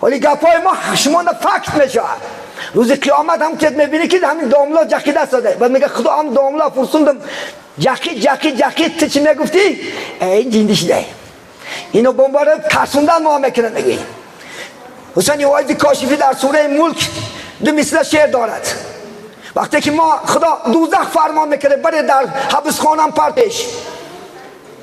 ولی گپای ما شما فکت میشه. روز قیامت هم که میبینی که همین داملا جکی دست داده، بعد میگه خدا هم داملا فرسوندم جکی جکی جکی، تو چی میگفتی؟ این جندش ده اینو بمباره ترسوندن ما میکنن. میگه حسین واعظ کاشفی در سوره ملک دو مثل شعر دارد. وقتی که ما خدا دوزخ فرمان میکنه بره در حبس خانم پرتش،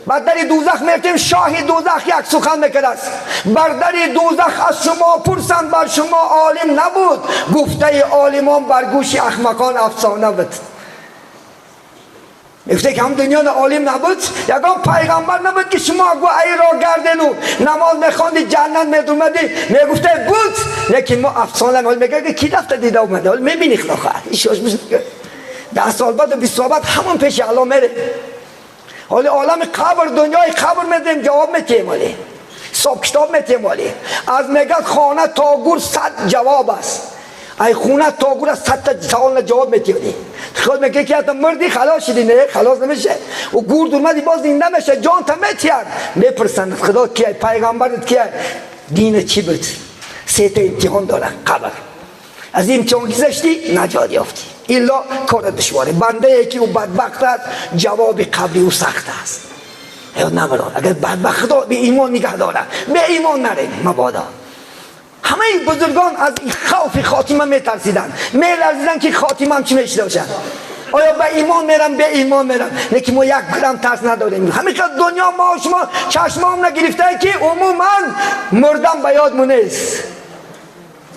بعد در دوزخ میرتیم، شاه دوزخ یک سخن میکرد است، بر در دوزخ از شما پرسند بر شما عالم نبود، گفته عالمان بر گوش احمقان افسانه بود. میگفته که هم دنیا عالم نبود، یکان پیغمبر نبود که شما گو ای را گردن و نماز میخواندی جنت میدومدی، میگفته بود، لیکن ما افسانه. میگه که کی رفته دیده اومده؟ حالا میبینی خدا خواهد 10 سال بعد و 20 سال بعد همون پیش الله میره. حالا عالم قبر، دنیای قبر میدیم جواب میتیم، حالی حساب کتاب میتیم. حالی از میگه خانه تا گور 100 جواب است، ای خونه تا گور 100 تا سوال جواب میتیم. خود میگه که تا مردی خلاص شدی، نه خلاص نمیشه، و گور درمدی باز زنده میشه، جان تا میتیار. میپرسند خدا کیه، پیغمبرت کیه، دین چی بود؟ 3 تا امتحان داره قبر، از این امتحان گذشتی نجات یافتی، الا کار دشواره. بنده یکی او بدبخت است، جواب قبری او سخت است. یاد نبرد اگر بدبخت خدا به ایمان نگه داره، به ایمان نره مبادا. همه بزرگان از خوف خاتمه میترسیدن، میلرزیدن که خاتمه هم چی میشه باشد. آیا به ایمان میرم؟ به ایمان میرم، لیکن ما یک گرم ترس نداریم. همین دنیا ما شما چشمام نگرفته که عموما مردم به یادمون نیست.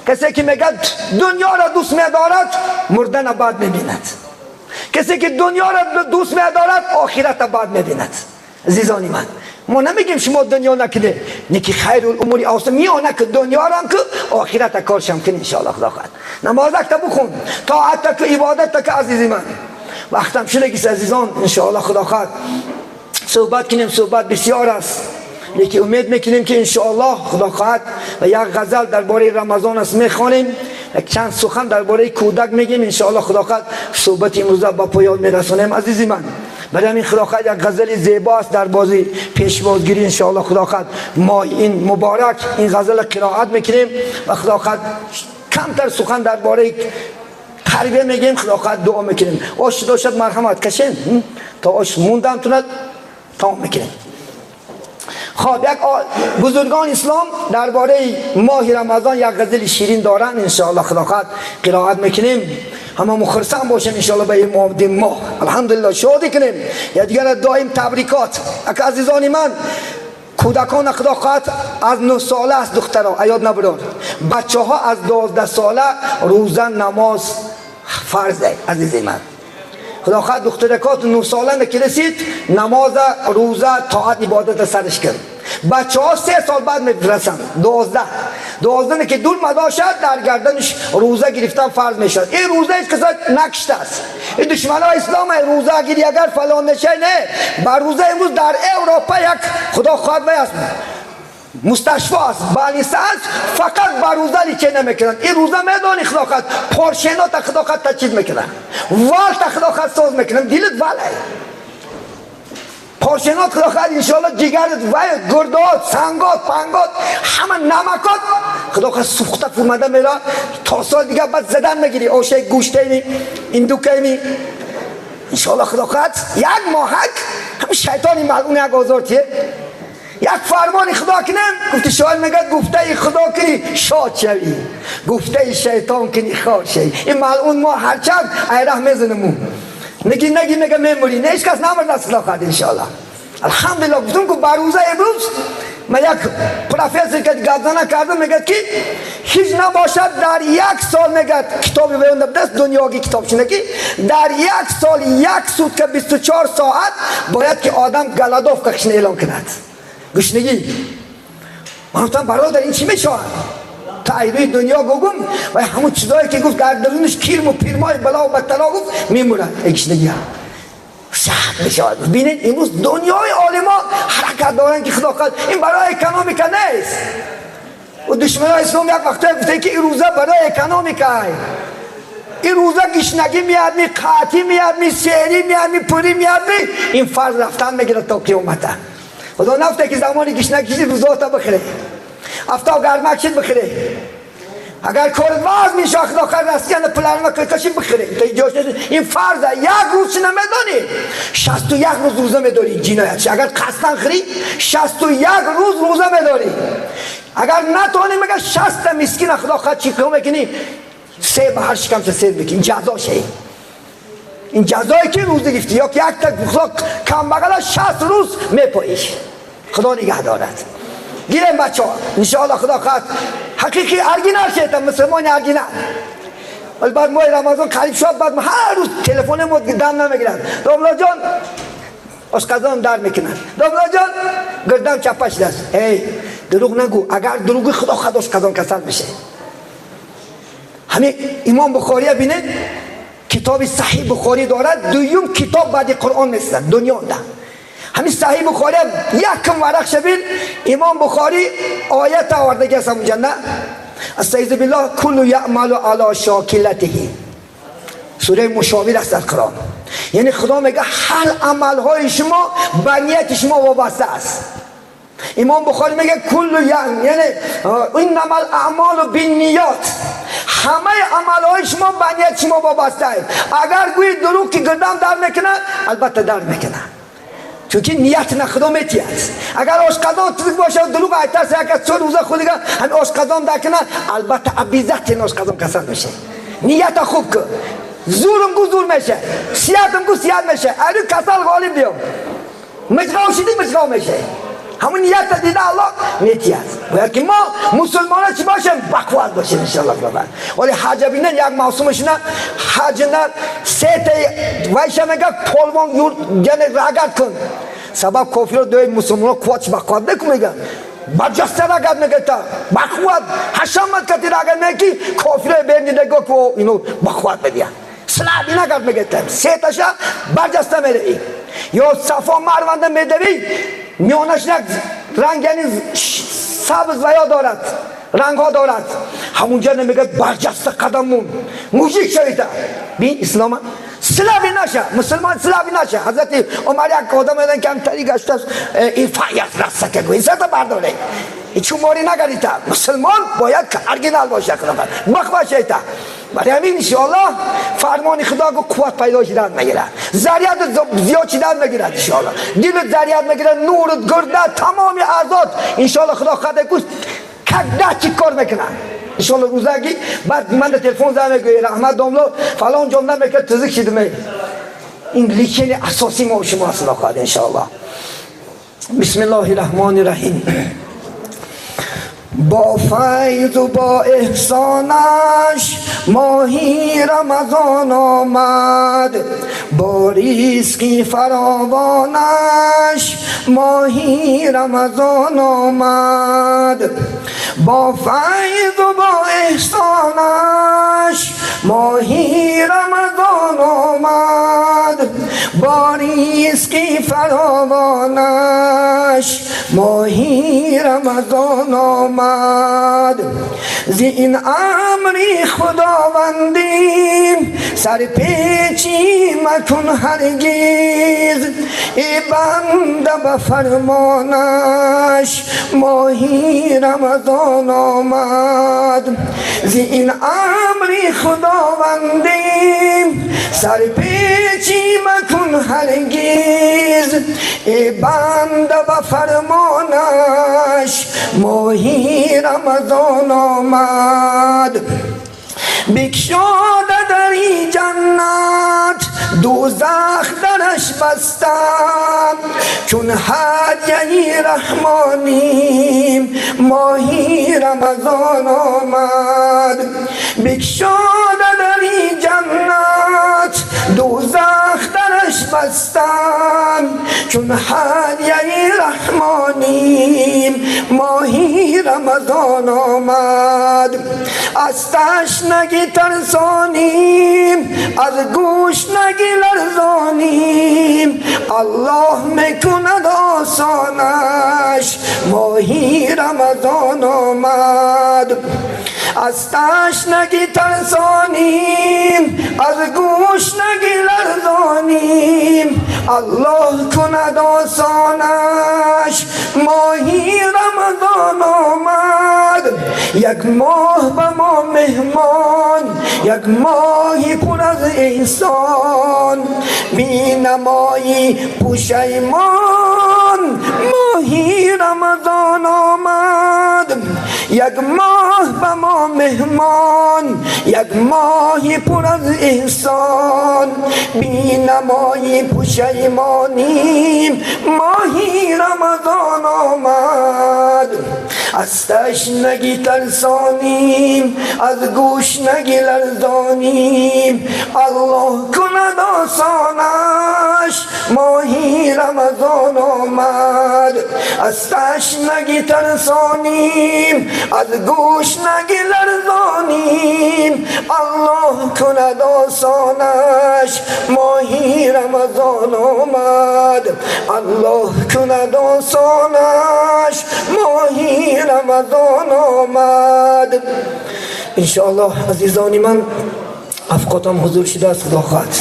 کسی که میگه دنیا را دوست میدارد مردن بعد میبیند، کسی که دنیا را دوست میدارد آخرت بعد میبیند. عزیزانی من، ما نمیگیم شما دنیا نکنه، نکی خیر الامور اوسط میانه که دنیا را هم که آخرت کارشم کنی انشاءالله. خدا خواهد نمازک تا بخون، طاعت که عبادت که. عزیزی من وقتم شده که عزیزان انشاءالله خدا خواهد صحبت کنیم، صحبت بسیار است، لیکن امید میکنیم که انشاءالله خدا خواهد و یک غزل درباره رمضان است میخوانیم، یک چند سخن درباره کودک میگیم انشاءالله. خدا خواهد صحبت امروز با پایان میرسانیم. عزیزی من برای همین خدا خواهد یک غزل زیبا است در بازی پیشوازگیری انشاءالله. خدا خواهد ما این مبارک این غزل قرائت میکنیم و خدا خواهد کمتر سخن درباره تربیه میگیم، خدا خواهد دعا میکنیم. آش داشت مرحمت کشین تا آش موندم تونه تمام میکنیم. خب یک بزرگان اسلام درباره ماه رمضان یک غزل شیرین دارن انشاءالله. خدا خواهد قرائت میکنیم، همه مخرسان باشیم انشاءالله به این ماه. الحمدلله شادی کنیم، یا دیگر دائم تبریکات. اگه عزیزان من کودکان خدا خواهد از 9 ساله است دخترها ایاد نبرد، بچه ها از 12 ساله روزه نماز فرض. عزیز من خدا خواهد دخترکات 9 ساله که رسید نماز روزه طاعت عبادت سرش کرد. بچه ها 3 سال بعد میرسن 12 که دور مداشد در گردنش روزه گرفتن فرض میشد. این روزه هیچ کسا نکشته است، این دشمن ها اسلام روزه گیری اگر فلان نشه نه. بر روزه امروز در اروپا یک خدا خواهد است مستشفی است بالنسه است، فقط بر روزه لیچه نمیکنن. این روزه میدانی خدا خواهد پارشینا تا خدا خواهد تچید میکنن، وال تا خدا خواهد ساز میکنن، دیلت واله پارشینات خدا خواهد انشاءالله جگرت وای گردات سنگات پنگات همه نمکات خدا خواهد سوخته فرمده میره تا سال دیگه بعد زدن میگیری آشه گوشته می این دوکه می انشاءالله. خدا خواهد یک ماهک هم شیطانی ملعون یک آزار تیه. یک فرمان خدا کنن گفته شاعر میگه گفته خدا کنی شاد شوی، گفته شیطان کنی خار شوی. این ملعون ما هرچند ایره میزنمو نگی نگی میگه میموری، نه هیچ کس نمرد از خدا خواهد انشاءالله. الحمدلله گفتم که بروزه امروز Ман як профессор ки гап зана кардам, мегӯяд ки ҳеҷ набошад дар як сол, мегӯяд, китоби вайонда будаст, дунёги китобшинаки, дар як сол як сутка 24 соат бояд ки одам голодовка хишна эълон кунад, гушнагӣ. Ман гуфтам, бародар, ин чӣ мешавад? Та айрӯи дунё гугум ва ҳамун чизое ки гуфт, дар дарунаш кирму пирмои балову баттало, гуфт, мемурад гушнагиа, сахт мешавад. Бинед, имрӯз дунёи олимо ҳаракат доранд ки худо хоҳад, ин барои экономика нест. У душманои ислом як вақтое гуфтанд ки ин рӯза барои экономика. Ин рӯза гишнагӣ меяд, ми қатӣ меяд, ми серӣ меяд, ми пурӣ меяд, ми ин фарз рафтан мегирад то қиёмата. Худо нафте ки замони гишнагӣ шид, рӯзота бихӯре, афтоб гармак шид, бихӯре. Агар корт ваз меша, худо хар растияна пуларма каши, бихӯре. Ин фарза. Як рӯз чи намедонӣ, 61 рӯз рӯза медорӣ. Ҷиноят чи агар қасдан хӯрӣ, 61 рӯз рӯза медорӣ. Агар натонӣ, мега, 60-та мискина, худо хар, чӣ кор мекунӣ? Се ба ҳар шикамша сер мекунӣ. Ин ҷазоше, ин ҷазое ки рӯза гирифтӣ, ё ки якта худо камбағала 60 рӯз мепоиш. Худо нигаҳ дорад. Гирем, бачаҳо, иншоалло, худо хоҳад, ҳақиқи оригинал шета, мусулмони оригинал. Вали баъд моҳи Рамазон қариб шуд, баъд ҳар рӯз телефони мо дам намегирад. Домлаҷон, ошқазон дар мекунад. Домлаҷон, гирдам чапа шудааст. Эй, дурӯғ нагӯ. Агар дурӯғи, худо хоҳад, ошқазон касал меше. Ҳамин Имом Бухория бинед, китоби Саҳиҳ Бухорӣ дорад, дуюм китоб баъди Қуръон месад дунёда. Ҳамин Саҳиҳ Бухория якм варақ шабин, Имом Бухорӣ оята овардаги аст ҳамунҷа, на? استعیذ بالله، کل یعمل علی شاکلته. سوره مشاور است در قرآن. یعنی خدا میگه هر عملهای شما به نیت شما وابسته است. امام بخاری میگه کل، یعنی انما الاعمال بالنیات، همه عملهای شما به نیت شما وابسته است. اگر گویی دروغ که گردم در میکنه، البته در میکنه، چون نیت نه خدا میتید. اگر آشقزان تزک باشه، دروغ ایتاس یک از چون روزه خود هم آشقزان در کنه، البته ابیزت این آشقزان کسان میشه. نیت خوب که زورم گو زور میشه، سیاتم گو سیات میشه. ارو کسال غالب بیام مجغاو شدی، مجغاو میشه. همون نیت دیده الله میتید. باید که ما مسلمان ها چی باشیم؟ بقوت باشیم انشاءالله. بابا، ولی حج بینن، یک موسمش نه، حج نه، سه تا وایشه، میگه پولوان، یعنی رگت کن. سبب کافر دوی مسلمان قوت بقوت نکن، میگه برجسته رگت، میگه تا بقوت حشمت کتی رگت، میگه کافر بین دیده که اینو بقوت بدین سلابی نگرد. میگه تا سه تاشا برجسته میره یا صفا مروانده میدوی، میانش یک رنگ، یعنی سبز و یا دارد، رنگ ها دارد، همونجا نمیگه برجسته قدمون موزیک شویده. بین اسلام سلابی نشه، مسلمان سلابی نشه. حضرت عمر یک آدم دیدن کم تری گشته است، این فایت رسته که گوی سرت برداره، این چوماری نگریتا. مسلمان باید که ارگینال باشه، خدا بخ باشه. تا برای همین انشاءالله فرمان خدا کو قوت پیدا شدن میگیره، ذریت زیاد شدن میگیره، انشاءالله دل ذریت میگیره، نور گرده تمام اعضات انشاءالله. خدا خدا کو کده چی کار میکنه انشاءالله. روزگی بعد من تلفن زدم، میگه رحمت داملا، فلان جمله میگه تزک شده. این لیکن اساسی ما و شما است خواهد انشاءالله. بسم الله الرحمن الرحیم. با فیض و با احسانش ماهی رمضان آمد، با ریزقی فراوانش ماهی رمضان آمد. با فیض و با احسانش ماهی رمضان آمد، با ریزقی فراوانش ماهی رمضان آمد. زین امری خداوندیم سر پیچی مکن هرگز، ای بنده به فرمانش ماهی رمضان آمد. زین امری خداوندیم سر پیچی مکن هرگز، ای بنده به فرمانش ماهی رمضان آمد. بکشاده دری جنت، دوزخ درش درش بستم چون هدیه رحمانیم ماهی رمضان آمد بکشاد دری جنت دوزخ درش بستن چون هدیه رحمانیم ماهی رمضان آمد از تشنگی ترسانیم از گوشنگی لرزانیم الله میکند آسانش ماهی رمضان آمد از تشنگی ترسانیم از گوشنگی لرزانیم الله کند آسانش ماهی رمضان آمد یک ماه به ما مهمان یک ماهی پر از احسان بی نمایی پشیمان ماهی رمضان آمد یک ماه به ما مهمان یک ماهی پر از احسان بی نمایی پشیمانیم ماهی رمضان آمد از تشنگی ترسانیم از گوشنگی لرزانیم الله کند آسانش ماهی رمضان آمد از تشنگی ترسانیم از گوشنگی لرزانیم الله کند آسانش ماهی رمضان آمد الله کند آسانش ماهی رمضان آمد. انشاءالله عزیزان من افقاتم حضور شده است خدا خواهد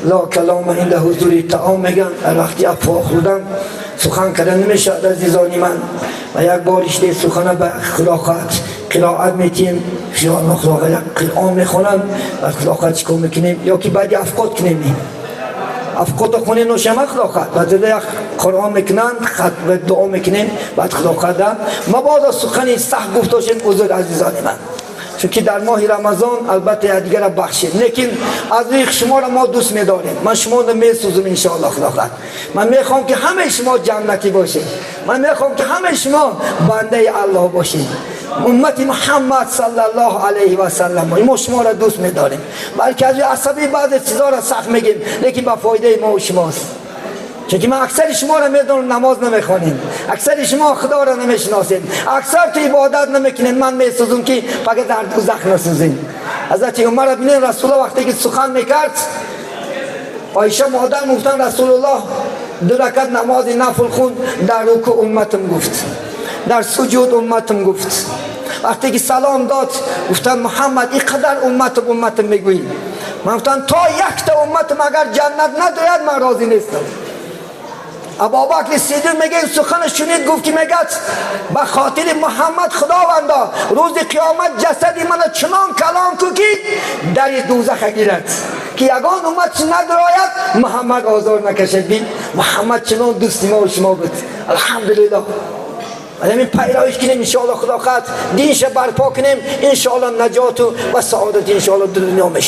لا کلام عند حضور طعام میگن وقتی افوا خوردن سخن کردن نمیشه عزیزان من و یک بارش ده سخن به خدا خواهد قرائت میتیم انشاءالله خدا خواهد قرآن میخونن و خدا خواهد چیکار میکنیم یا که بعد افقات کنیم افقات خونه نوشم خدا خواهد بعد یک قرآن میکنن خط و دعا میکنیم بعد خدا خواهد مبادا سخنی سخت گفت باشیم عذر عزیزان من چون که در ماه رمضان البته دیگر را بخشید لیکن از روی شما را ما دوست می‌داریم من شما را می‌سوزم انشاءالله خدا خواهد من میخوام که همه شما جنتی باشید من میخوام که همه شما بنده الله باشید امت محمد صلی الله علیه و سلم ما شما را دوست می‌داریم بلکه از عصبی بعض چیزا را سخت میگیم لیکن با فایده ما و شماست چون که من اکثر شما را میدونم نماز نمیخوانید اکثر شما خدا را نمیشناسید اکثر تو عبادت نمیکنید من میسوزم که فقط در دوزخ نسوزید. حضرت عمر ببینید رسول الله وقتی که سخن میکرد عایشه مادر گفتن رسول الله دو رکعت نماز نفل خوند در رکوع امتم گفت در سجود امتم گفت وقتی که سلام داد گفتن محمد اینقدر امتم امتم میگویی من گفتم تا یک تا امتم اگر جنت نداید من راضی نیستم. ابابکر صدیق میگه این سخن شنید گفت که میگه به خاطر محمد خداوندا روز قیامت جسد من چنان کلام کو که در دوزخ گیرد که یگان امت ندراید محمد آزار نکشد. بین محمد چنان دوستی ما و شما بود الحمدلله. همین پیرویش کنیم انشاءالله خدا خواهد دینش برپا کنیم انشاءالله نجات و سعادت انشاءالله دنیا میشه.